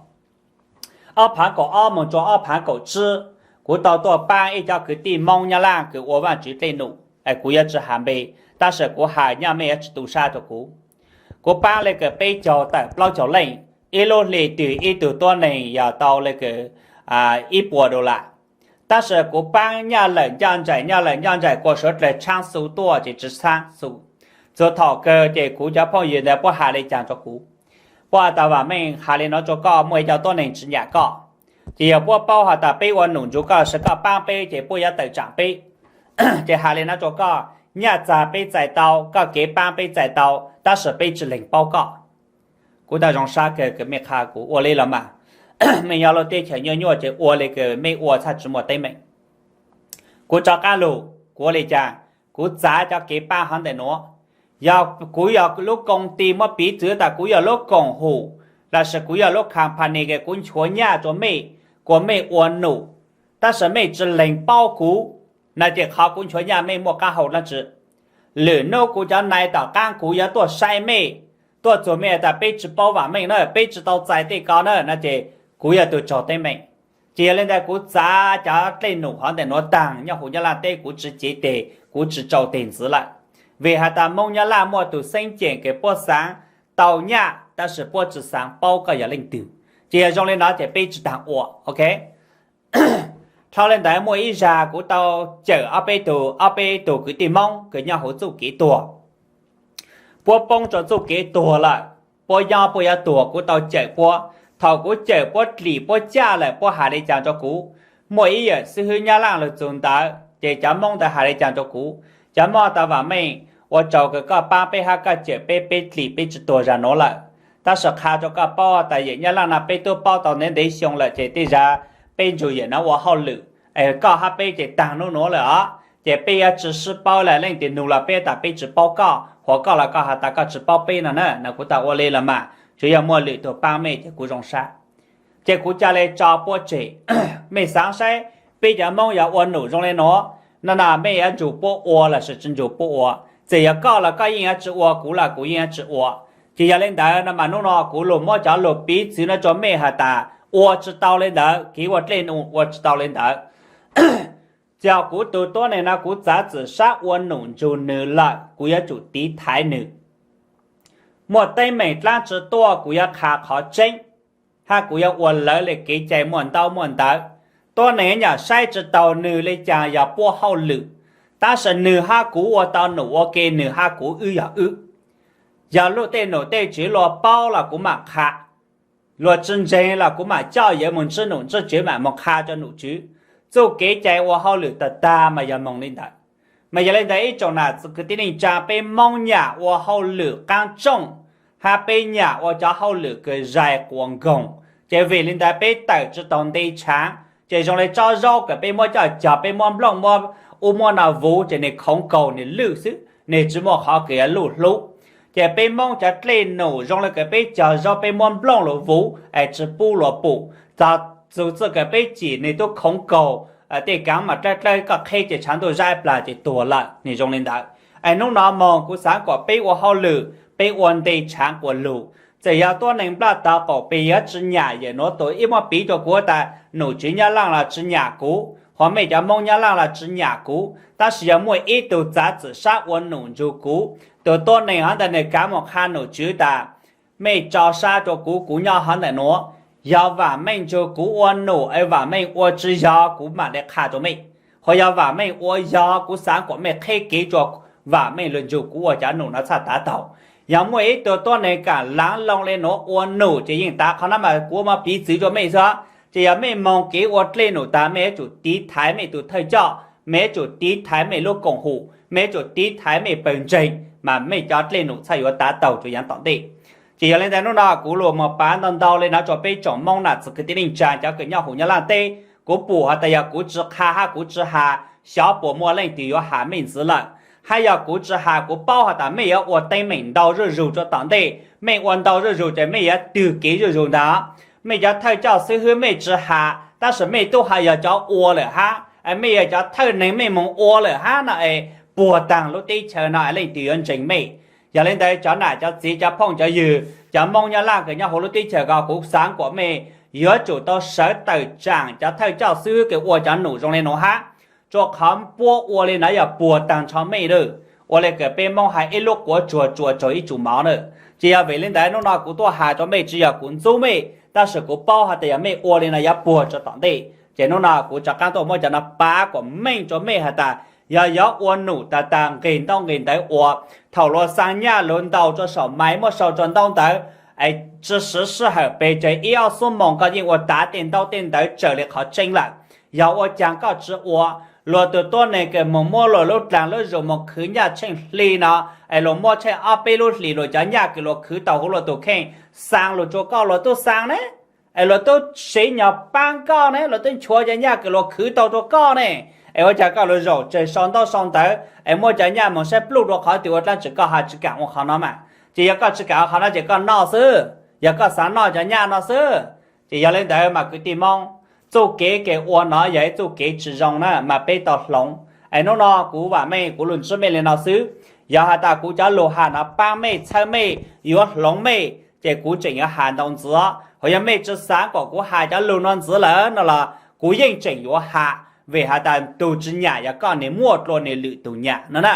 Ob phaav kaum ob moog rua ob phaav kaum tsib, kuv tau tuaj paab ib cov kwv tij Moob Nyab Laj kws ua Vaajtswv dlej num, kuv yuav tsi has npe, tab sis kuv has nyaj mej yuav tsi tu sab rua kuv. Kuv paab le kws peb caug tawm plaub caug leej, ib lub hli twg ib tug tuab neeg yog tau le kws ib puas dollar. Tab sis kuv paab nyaj lawm ncaaj nraim, nyaj lawm ncaaj nraim, kuas suav dlawg tshaab xu tuaj ces tsi tshaab xu. Txug thaum kawg ces kuv cov phooj ywg ntawd puab has le caag rua kuv? Puab has tas, Vam Meej, has le nuav rua koj, muaj ib co tuab neeg tsi nyam koj. Ces yog puab paub has tas peb ua num nrug koj, sawv koj paab peb ces puab yuav tawm tsaam peb. Ces has le nuav rua koj, nyaj txag peb txais tau, koj kev paab peb txais tau, tab sis peb tsi lees paub koj. Kuv tas zoo sab kawg kws mej qha kuv ua le los mas. Mej nyob lub teb chaws nyuaj nyuaj ces ua le kws mej ua txhaj tsi muaj teeb meem. Kuv rov qaab lug, kuv ua le caag? Kuv txav cov kev paab hov ntawm nuav. Yog kuv yog lub koom tij muab piv txwv tas kuv yog lub koom haum, los sis kuv yog lub company kws kuv nchuav nyaj rua mej, kuas mej ua num, tab sis mej tsi lees paub kuv, na ces qhov kuv nchuav nyaj mej muaj qaab hau dlaab tsi? Lwm nub kuv cov nai tom qaab kuv yuav tuaj saib mej, tuaj txug mej tas peb tsi paub Vam Meej na, peb tsi tau txais tej ko na, no ces kuv yog tug raug teeb meem. Ces yog le ntawd kuv txav cov dlej num hov ntawm nuav taag nyob huv Nyab Laj teb, kuv tsi cev teg, kuv tsi tsau teg ntxiv lawm. Vim has tas Moob Nyab Laj muaj tug xeeb ceem kws puab xaav tau nyaj tab sis puab tsi xaav paub koj yog leej twg. Ces yog zoo li no ces peb tsi taag ua, ok. Dhau li ntawd muaj ib zag kuv tau cawm ob peb tug, ob peb tug kwv tij Moob kws nyob huv txuj kev tuag. Puab poob rua txuj kev tuag lawm, puab nyob puab yuav tuag kuv tau cawm puab. Thaum kuv cawm puab dlim puab caj lawm puab has li caag rua kuv? Muaj ib yawm xib hwb Nyab Laaj lug txug ntawd ces cov Moob ntawd has li caag rua kuv? Cov Moob tas, Vam Meej, ua tsaug kws koj paab peb hab koj cawm peb, peb dlim peb tsi tuag zag nuav lawm. Tab sis qha rua koj paub tas yawm Nyab Laaj no peb tub paub tau ntev ntev xyoo lawm ces tej zag peb ntsug yawm nuav ua hauj lwm, koj hab peb ces taag nub nuav lawm os, ces peb yuav tsi sib paub lawm, leej twg nug los peb tas peb tsi paub koj, hos koj los koj has tas koj tsi paub peb no na. No kuv tas ua li los mas, tsuas yog muaj lwm tug paab mej ces kuv zoo sab. Ces kuv ca le tso puab tseg. Mej xaav saib, peb cov Moob yog ua num zoo le nuav, no no mej yuav ntsug puab ua lossis tsi ntsug puab ua? Txawm yog koj los koj yeej yuav tsi ua, kuv los kuv yeej yuav tsi ua. Ces yog li ntawd no mas nub no kuv lug muab cov lug piv txwv no rua mej has tas ua tsi tau li ntawd, kev ua dlej num ua tsi tau li ntawd. Txawm kuv tug tuab neeg no kuv txav txim sab ua num ntsug nws lawm, kuv yuav tsum tiv thaiv nws. Muaj teeb meem dlaab tsi tuaj kuv yuav qha qhov tseeb, hab kuv yuav ua lawv le kev cai muaj ntaub muaj ntawv. Tuab neeg nyam saib tsi taug nwg le caag yog puab hauj lwm, tab sis nwg hab kuv ua tau num ua ke, nwg hab kuv wb yog wb. Yog luag tej num tej tswv luag paub los kuv mam qha, luag tsi ntseeg los kuv mam coj yawg moog ntsib num ntsib tswv, mam moog qha rua num tswv. Txuj kev cai ua hauj lwm tag tag mas yog moog li ntawd. Mas yog li ntawd ib tsoom nam txiv kwv tij neej tsaa, peb Moob nyam ua hauj lwm qaab tsooj, hab peb nyam ua cov hauj lwm kws zais quas nkoog, ces vim li ntawd peb tawm tsi taug nte tshaav. Ces zoo le tsob zaub kws peb muab coj cog, peb muab nplooj muab ub muab no vuv ces nwg khoov nkaus nwg lwj xwb, nwg tsi muaj qhov kws yuav luj hlub. Ces peb Moob cov dlej num zoo le kws peb cog zaub peb muab nplooj lug vuv es tsi pub luag pum, txog txug txij kws peb cim nwg tub khoov nkaus, tej kaav mas dlawb dlawb koj qheb ces tshav ntuj zab plag ces tuag lawm, nwg zoo li ntawd. Es nub no moog kuv xaav kom peb ua hauj lwm, peb ua nte tshaav quas lug. Txawm yog tuab neeg nplaj tog qaum pes yuav tsi nyam yawm nuav tus ib muab piv rua kuv tas num tswv Nyab Laaj los tsi nyam kuv, hos mej cov Moob Nyab Laaj los tsi nyam kuv, tab sis yog muaj ib tug txav txim sab ua num ntsug kuv, tus tuab neeg hov ntawd nwg kaav moog qha num tswv tas, mej tso sab rua kuv, kuv nyob hov ntawm nuav. Yog Vam Meej ntsug kuv ua num es Vam Meej ua tsi yog kuv mam le qha rua mej, hos yog Vam Meej ua yog kuv xaav kom mej qheb kev rua Vam Meej lug ntsug kuv ua cov num no txhaj tav taug. Yog muaj ib tug tuab neeg kaam laav loo le nuav ua num ces yeej tav qhov no mas kuv muab piv txwv rua mej xwb. Ces yog mej moog kev ua dlej num tas mej yuav tsum tiv thaiv mej tus thawj coj, mej yuav tsum tiv thaiv mej lub koom hum, mej yuav tsum tiv thaiv mej pawg ntseeg mas mej cov dlej num txhaj yuav tav taug rua yaav tom ntej. Ces yog le ntawd nub no kuv lug moog pav ntau ntau le no rua peb tsoom Moob nam txiv kwv tij neej tsaa cov kws nyob huv Nyab Laaj teb. Kuv pum has tas yog kuv tsi qha hab kuv tsi has, xyov puas muaj leej twg yuav has mej ntxiv lawm, hab yog kuv tsi has kuv paub has tas mej yuav ua teeb meem ntau zuj zug rua tom ntej, mej ua ntau zuj zug ces mej yuav twg kev zuj zug ntag. Mej cov thawj coj xib hwb mej tsi has tab sis mej tub has yog cov ua lawm hab, mej yog cov thawj neeg mej moog ua lawm hab no es puag taag lub teb chaws no es leej twg yuav ntseeg mej? Yog le ntawd cov nam cov txiv cov phooj cov ywg cov Moob Nyab Laaj kws nyob huv lub teb chaws ko, kuv xaav kom mej yuav tsum tau sawv tawm tsaam cov thawj coj xib hwb kws ua cov num zoo le nuav hab, rua qhov puab ua le no yog puag taag nrho mej lawm. Ua le kws peb Moob has ib lub quav tsuag tsuas tsaug ib tsum mov na. Ces yog vim le ntawd nub no kuv tuaj has rua mej tsi yog kuv ntxub mej, tab sis kuv paub has tas yog mej ua le no yuav puag rua tom ntej. Ces nub no kuv rov qaab tuaj muab cov no pav kom meej rua mej has tas yog yuav ua num tag tag nqis ntaub nqis ntawv ua. Thaum luag xaa nyaj luag ntaus rua saum maiv muab sau rua ntaub ntawv, es tsi siv sij hawm pes tsawg ib ob xuab moos koj yeej ua tav tej ntaub tej ntawv tsawg le qhov tseeb lawm. Yog ua caag koj tsi ua, luag tug tuab neeg kws moog muab luag lub dlaag lub zug moog khwv nyaj tsheej hli no, es luag muab tsheej ob peb lub hlis luag cov nyaj kws luag khwv tau huv luag tug kheej xaa lug rua koj luag tub xaa ne, es luag tub sev nyog paab koj ne, luag tub nchuav cov nyaj kws luag khwv tau rua koj ne, es ua caag koj lug zaum tsawg sau ntaub sau ntawv es muab cov nyaj moog saib pluj rua qhov twg ua dlaab tsi koj has tsi kaam ua qhov no mas. Ces yog koj tsi kaam ua qhov no ces koj noj xwb, yog koj xav noj cov nyaj no xwb. Ces yog le ntawd mas kwv tij Moob, txuj kev kws ua no yog ib txuj kev tsi zoo na mas peb tau hloov. Es nub no kuv Vam Meej kuv lug ntsib mej le no xwb. Yog has tas kuv cov lug has no paab mej txhawb mej yuav hloov mej ces kuv tseem yuav has ntau ntxiv. Hos yog mej tsi xaav kom kuv has cov lug no ntxiv lawm no los kuv yeej tseem yuav has, vim has tas tug tsi nyam yog koj, nwg muaj dlua nwg lwm tug nyam no na.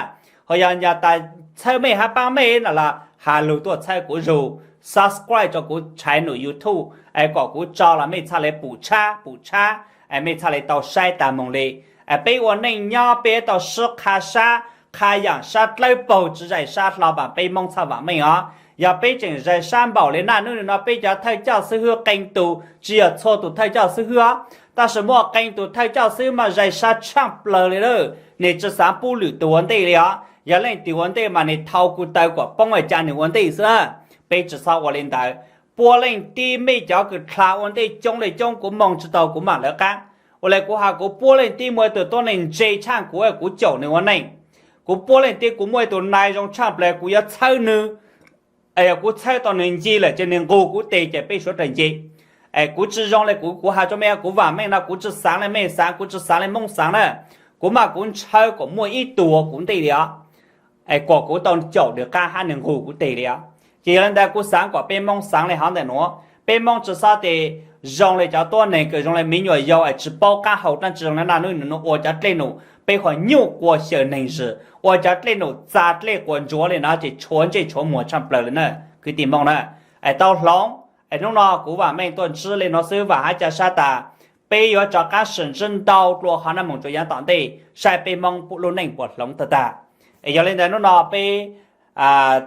Hos yog tas txhawb mej hab paab mej no los has lug tuaj txhawb kuv zug, subscribe rua kuv channel YouTube, es kom kuv tso los mej txhaj le pum tshab pum tshab, es mej txhaj le tau saib taag moog le. Es peb ua neej nyob peb tau sib qha sab, qha yaam sab dlawb paug tsi zais sab hlo mas peb Moob txhaj vaam meej os. Yog peb tseem zais sab npaum le naj nub nuav no peb cov thawj coj xib hwb qee tug tsi yog txhua tug thawj coj xib hwb os, tab sis muaj qee tug thawj coj xib hwb mas zais sab tshaaj plawg le lawm, nwg tsi xaav pub lwm tug ua ntej le os. Yog leej twg ua ntej mas nwg thau kuv taw kom poob es ca nwg ua ntej xwb. Peb tsi xob ua le ntawd. Puab leej tib mej cov kws dlha ua ntej coob le coob kuv moog tsi tau kuv maam lawv qaab. Ua le kuv has kuv puab leej tib muaj ib tug tuab neeg ntse tshaaj kuv, kuv caum nwg ua neej. Kuv puab leej tib kuv muaj ib tug nai zoo tshaaj plawg kuv yuav txhawb nwg. Es yog kuv txhawb tau nwg nce lawm ces nwg nqug kuv tes ces peb suav dlawg nce. Es kuv tsi zoo le kuv, kuv has rua mej, kuv vaam meej no kuv tsi xaav le mej xaav, kuv tsi xaav le Moob xaav na. Kuv mas kuv ntshaw kom muaj ib tug ua kuv ntej le os, es kom kuv tau caum nwg qaab hab nwg nqug kuv tes le os. Ces yog le ntawd kuv xaav kom peb Moob xaav le hov ntawm nuav, peb Moob tsi xob tes zoo le cov tuab neeg kws zoo le miv nyuam yaus es tsi paub qaab hau dlaab tsi zoo le naj nub nuav ua cov dlej num peb ho nyuaj quas xyaw neeg zim, ua cov dlej num txag dlej quas ntsuav le no ces tshuav ntsej tshuav muag tshaaj plawg le na kwv tij Moob na. Es tau hloov, es nub no kuv vaam meej tuaj ntsib le nuav xwb, vaam hab ca sab tas peb yuav rov qaab sim ntsib ntau dlua hov naj moog rua yaav tom ntej saib peb Moob lub neej puas hloov tag tag. Es yog le ntawd nub no peb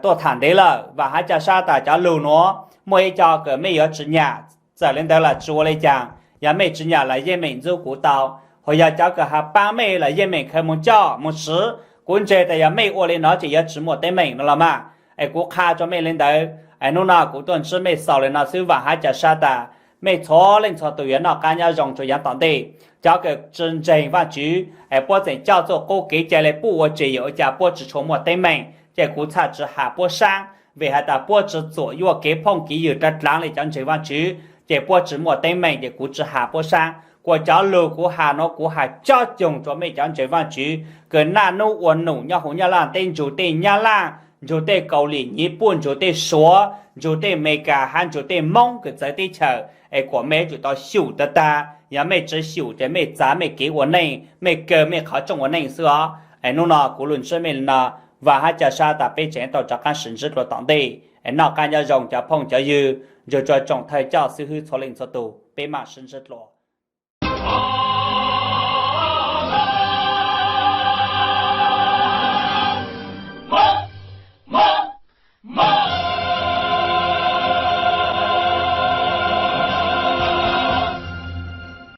tuaj tham ntev lawm, vaam hab ca sab tas cov lug nuav muaj ib co kws mej yuav tsi nyam, txawm le ntawd los tsi ua le caag, yog mej tsi nyam los yeej meem ntxub kuv tau, ho yog cov kws has paab mej los yeej meem khaws moog coj moog siv. Kuv ntseeg tas yog mej ua le no ces yuav tsi muaj teeb meem no los mas. Es kuv qha rua mej le ntawd, es nub no kuv tuaj ntsib mej xaus le no xwb, vaam hab ca sab tas mej txhua leej txhua tug yuav noj qaab nyob zoo rua yaav tom ntej. Cov kws tsi ntseeg Vaajtswv es puab tseem coj txuj qub kev cai le puab ua tseg yog ua cas puab tsi tshua muaj teeb meem, ces kuv txhaj tsi has puab saab, vim has tas puab tsi txuam yuaj kev phooj kev ywg dlav dlaav le cov ntseeg Vaajtswv, ces puab tsi muaj teeb meem ces kuv tsi has puab saab. Kuas cov lug kuv has nuav kuv has cob coog rua mej cov ntseeg Vaajtswv kws naj nub ua num nyob huv Nyab Laaj teb, ntsug tej Nyab Laaj, ntsug tej Kaus Lim, Nyiv Puj, ntsug tej Suav, ntsug tej Amelikas hab ntsug tej Moob kws txawv teb chaws, es kuas mej yuav tsum tau xyum tag tag. Yog mej tsi xyum ces mej txav mej kev ua neej, mej kaw mej qhov rooj ua neej xwb os. Es nub no kuv lug ntsib mej le no, vaam hab ca sab tas peb tseem tau rov qaab sim ntsib dlua tom ntej. Es noj qaab nyob zoo cov phooj cov ywg, ntsug rua tsoom thawj coj xib hwb txhua leej txhua tug, peb maam sib ntsib dlua.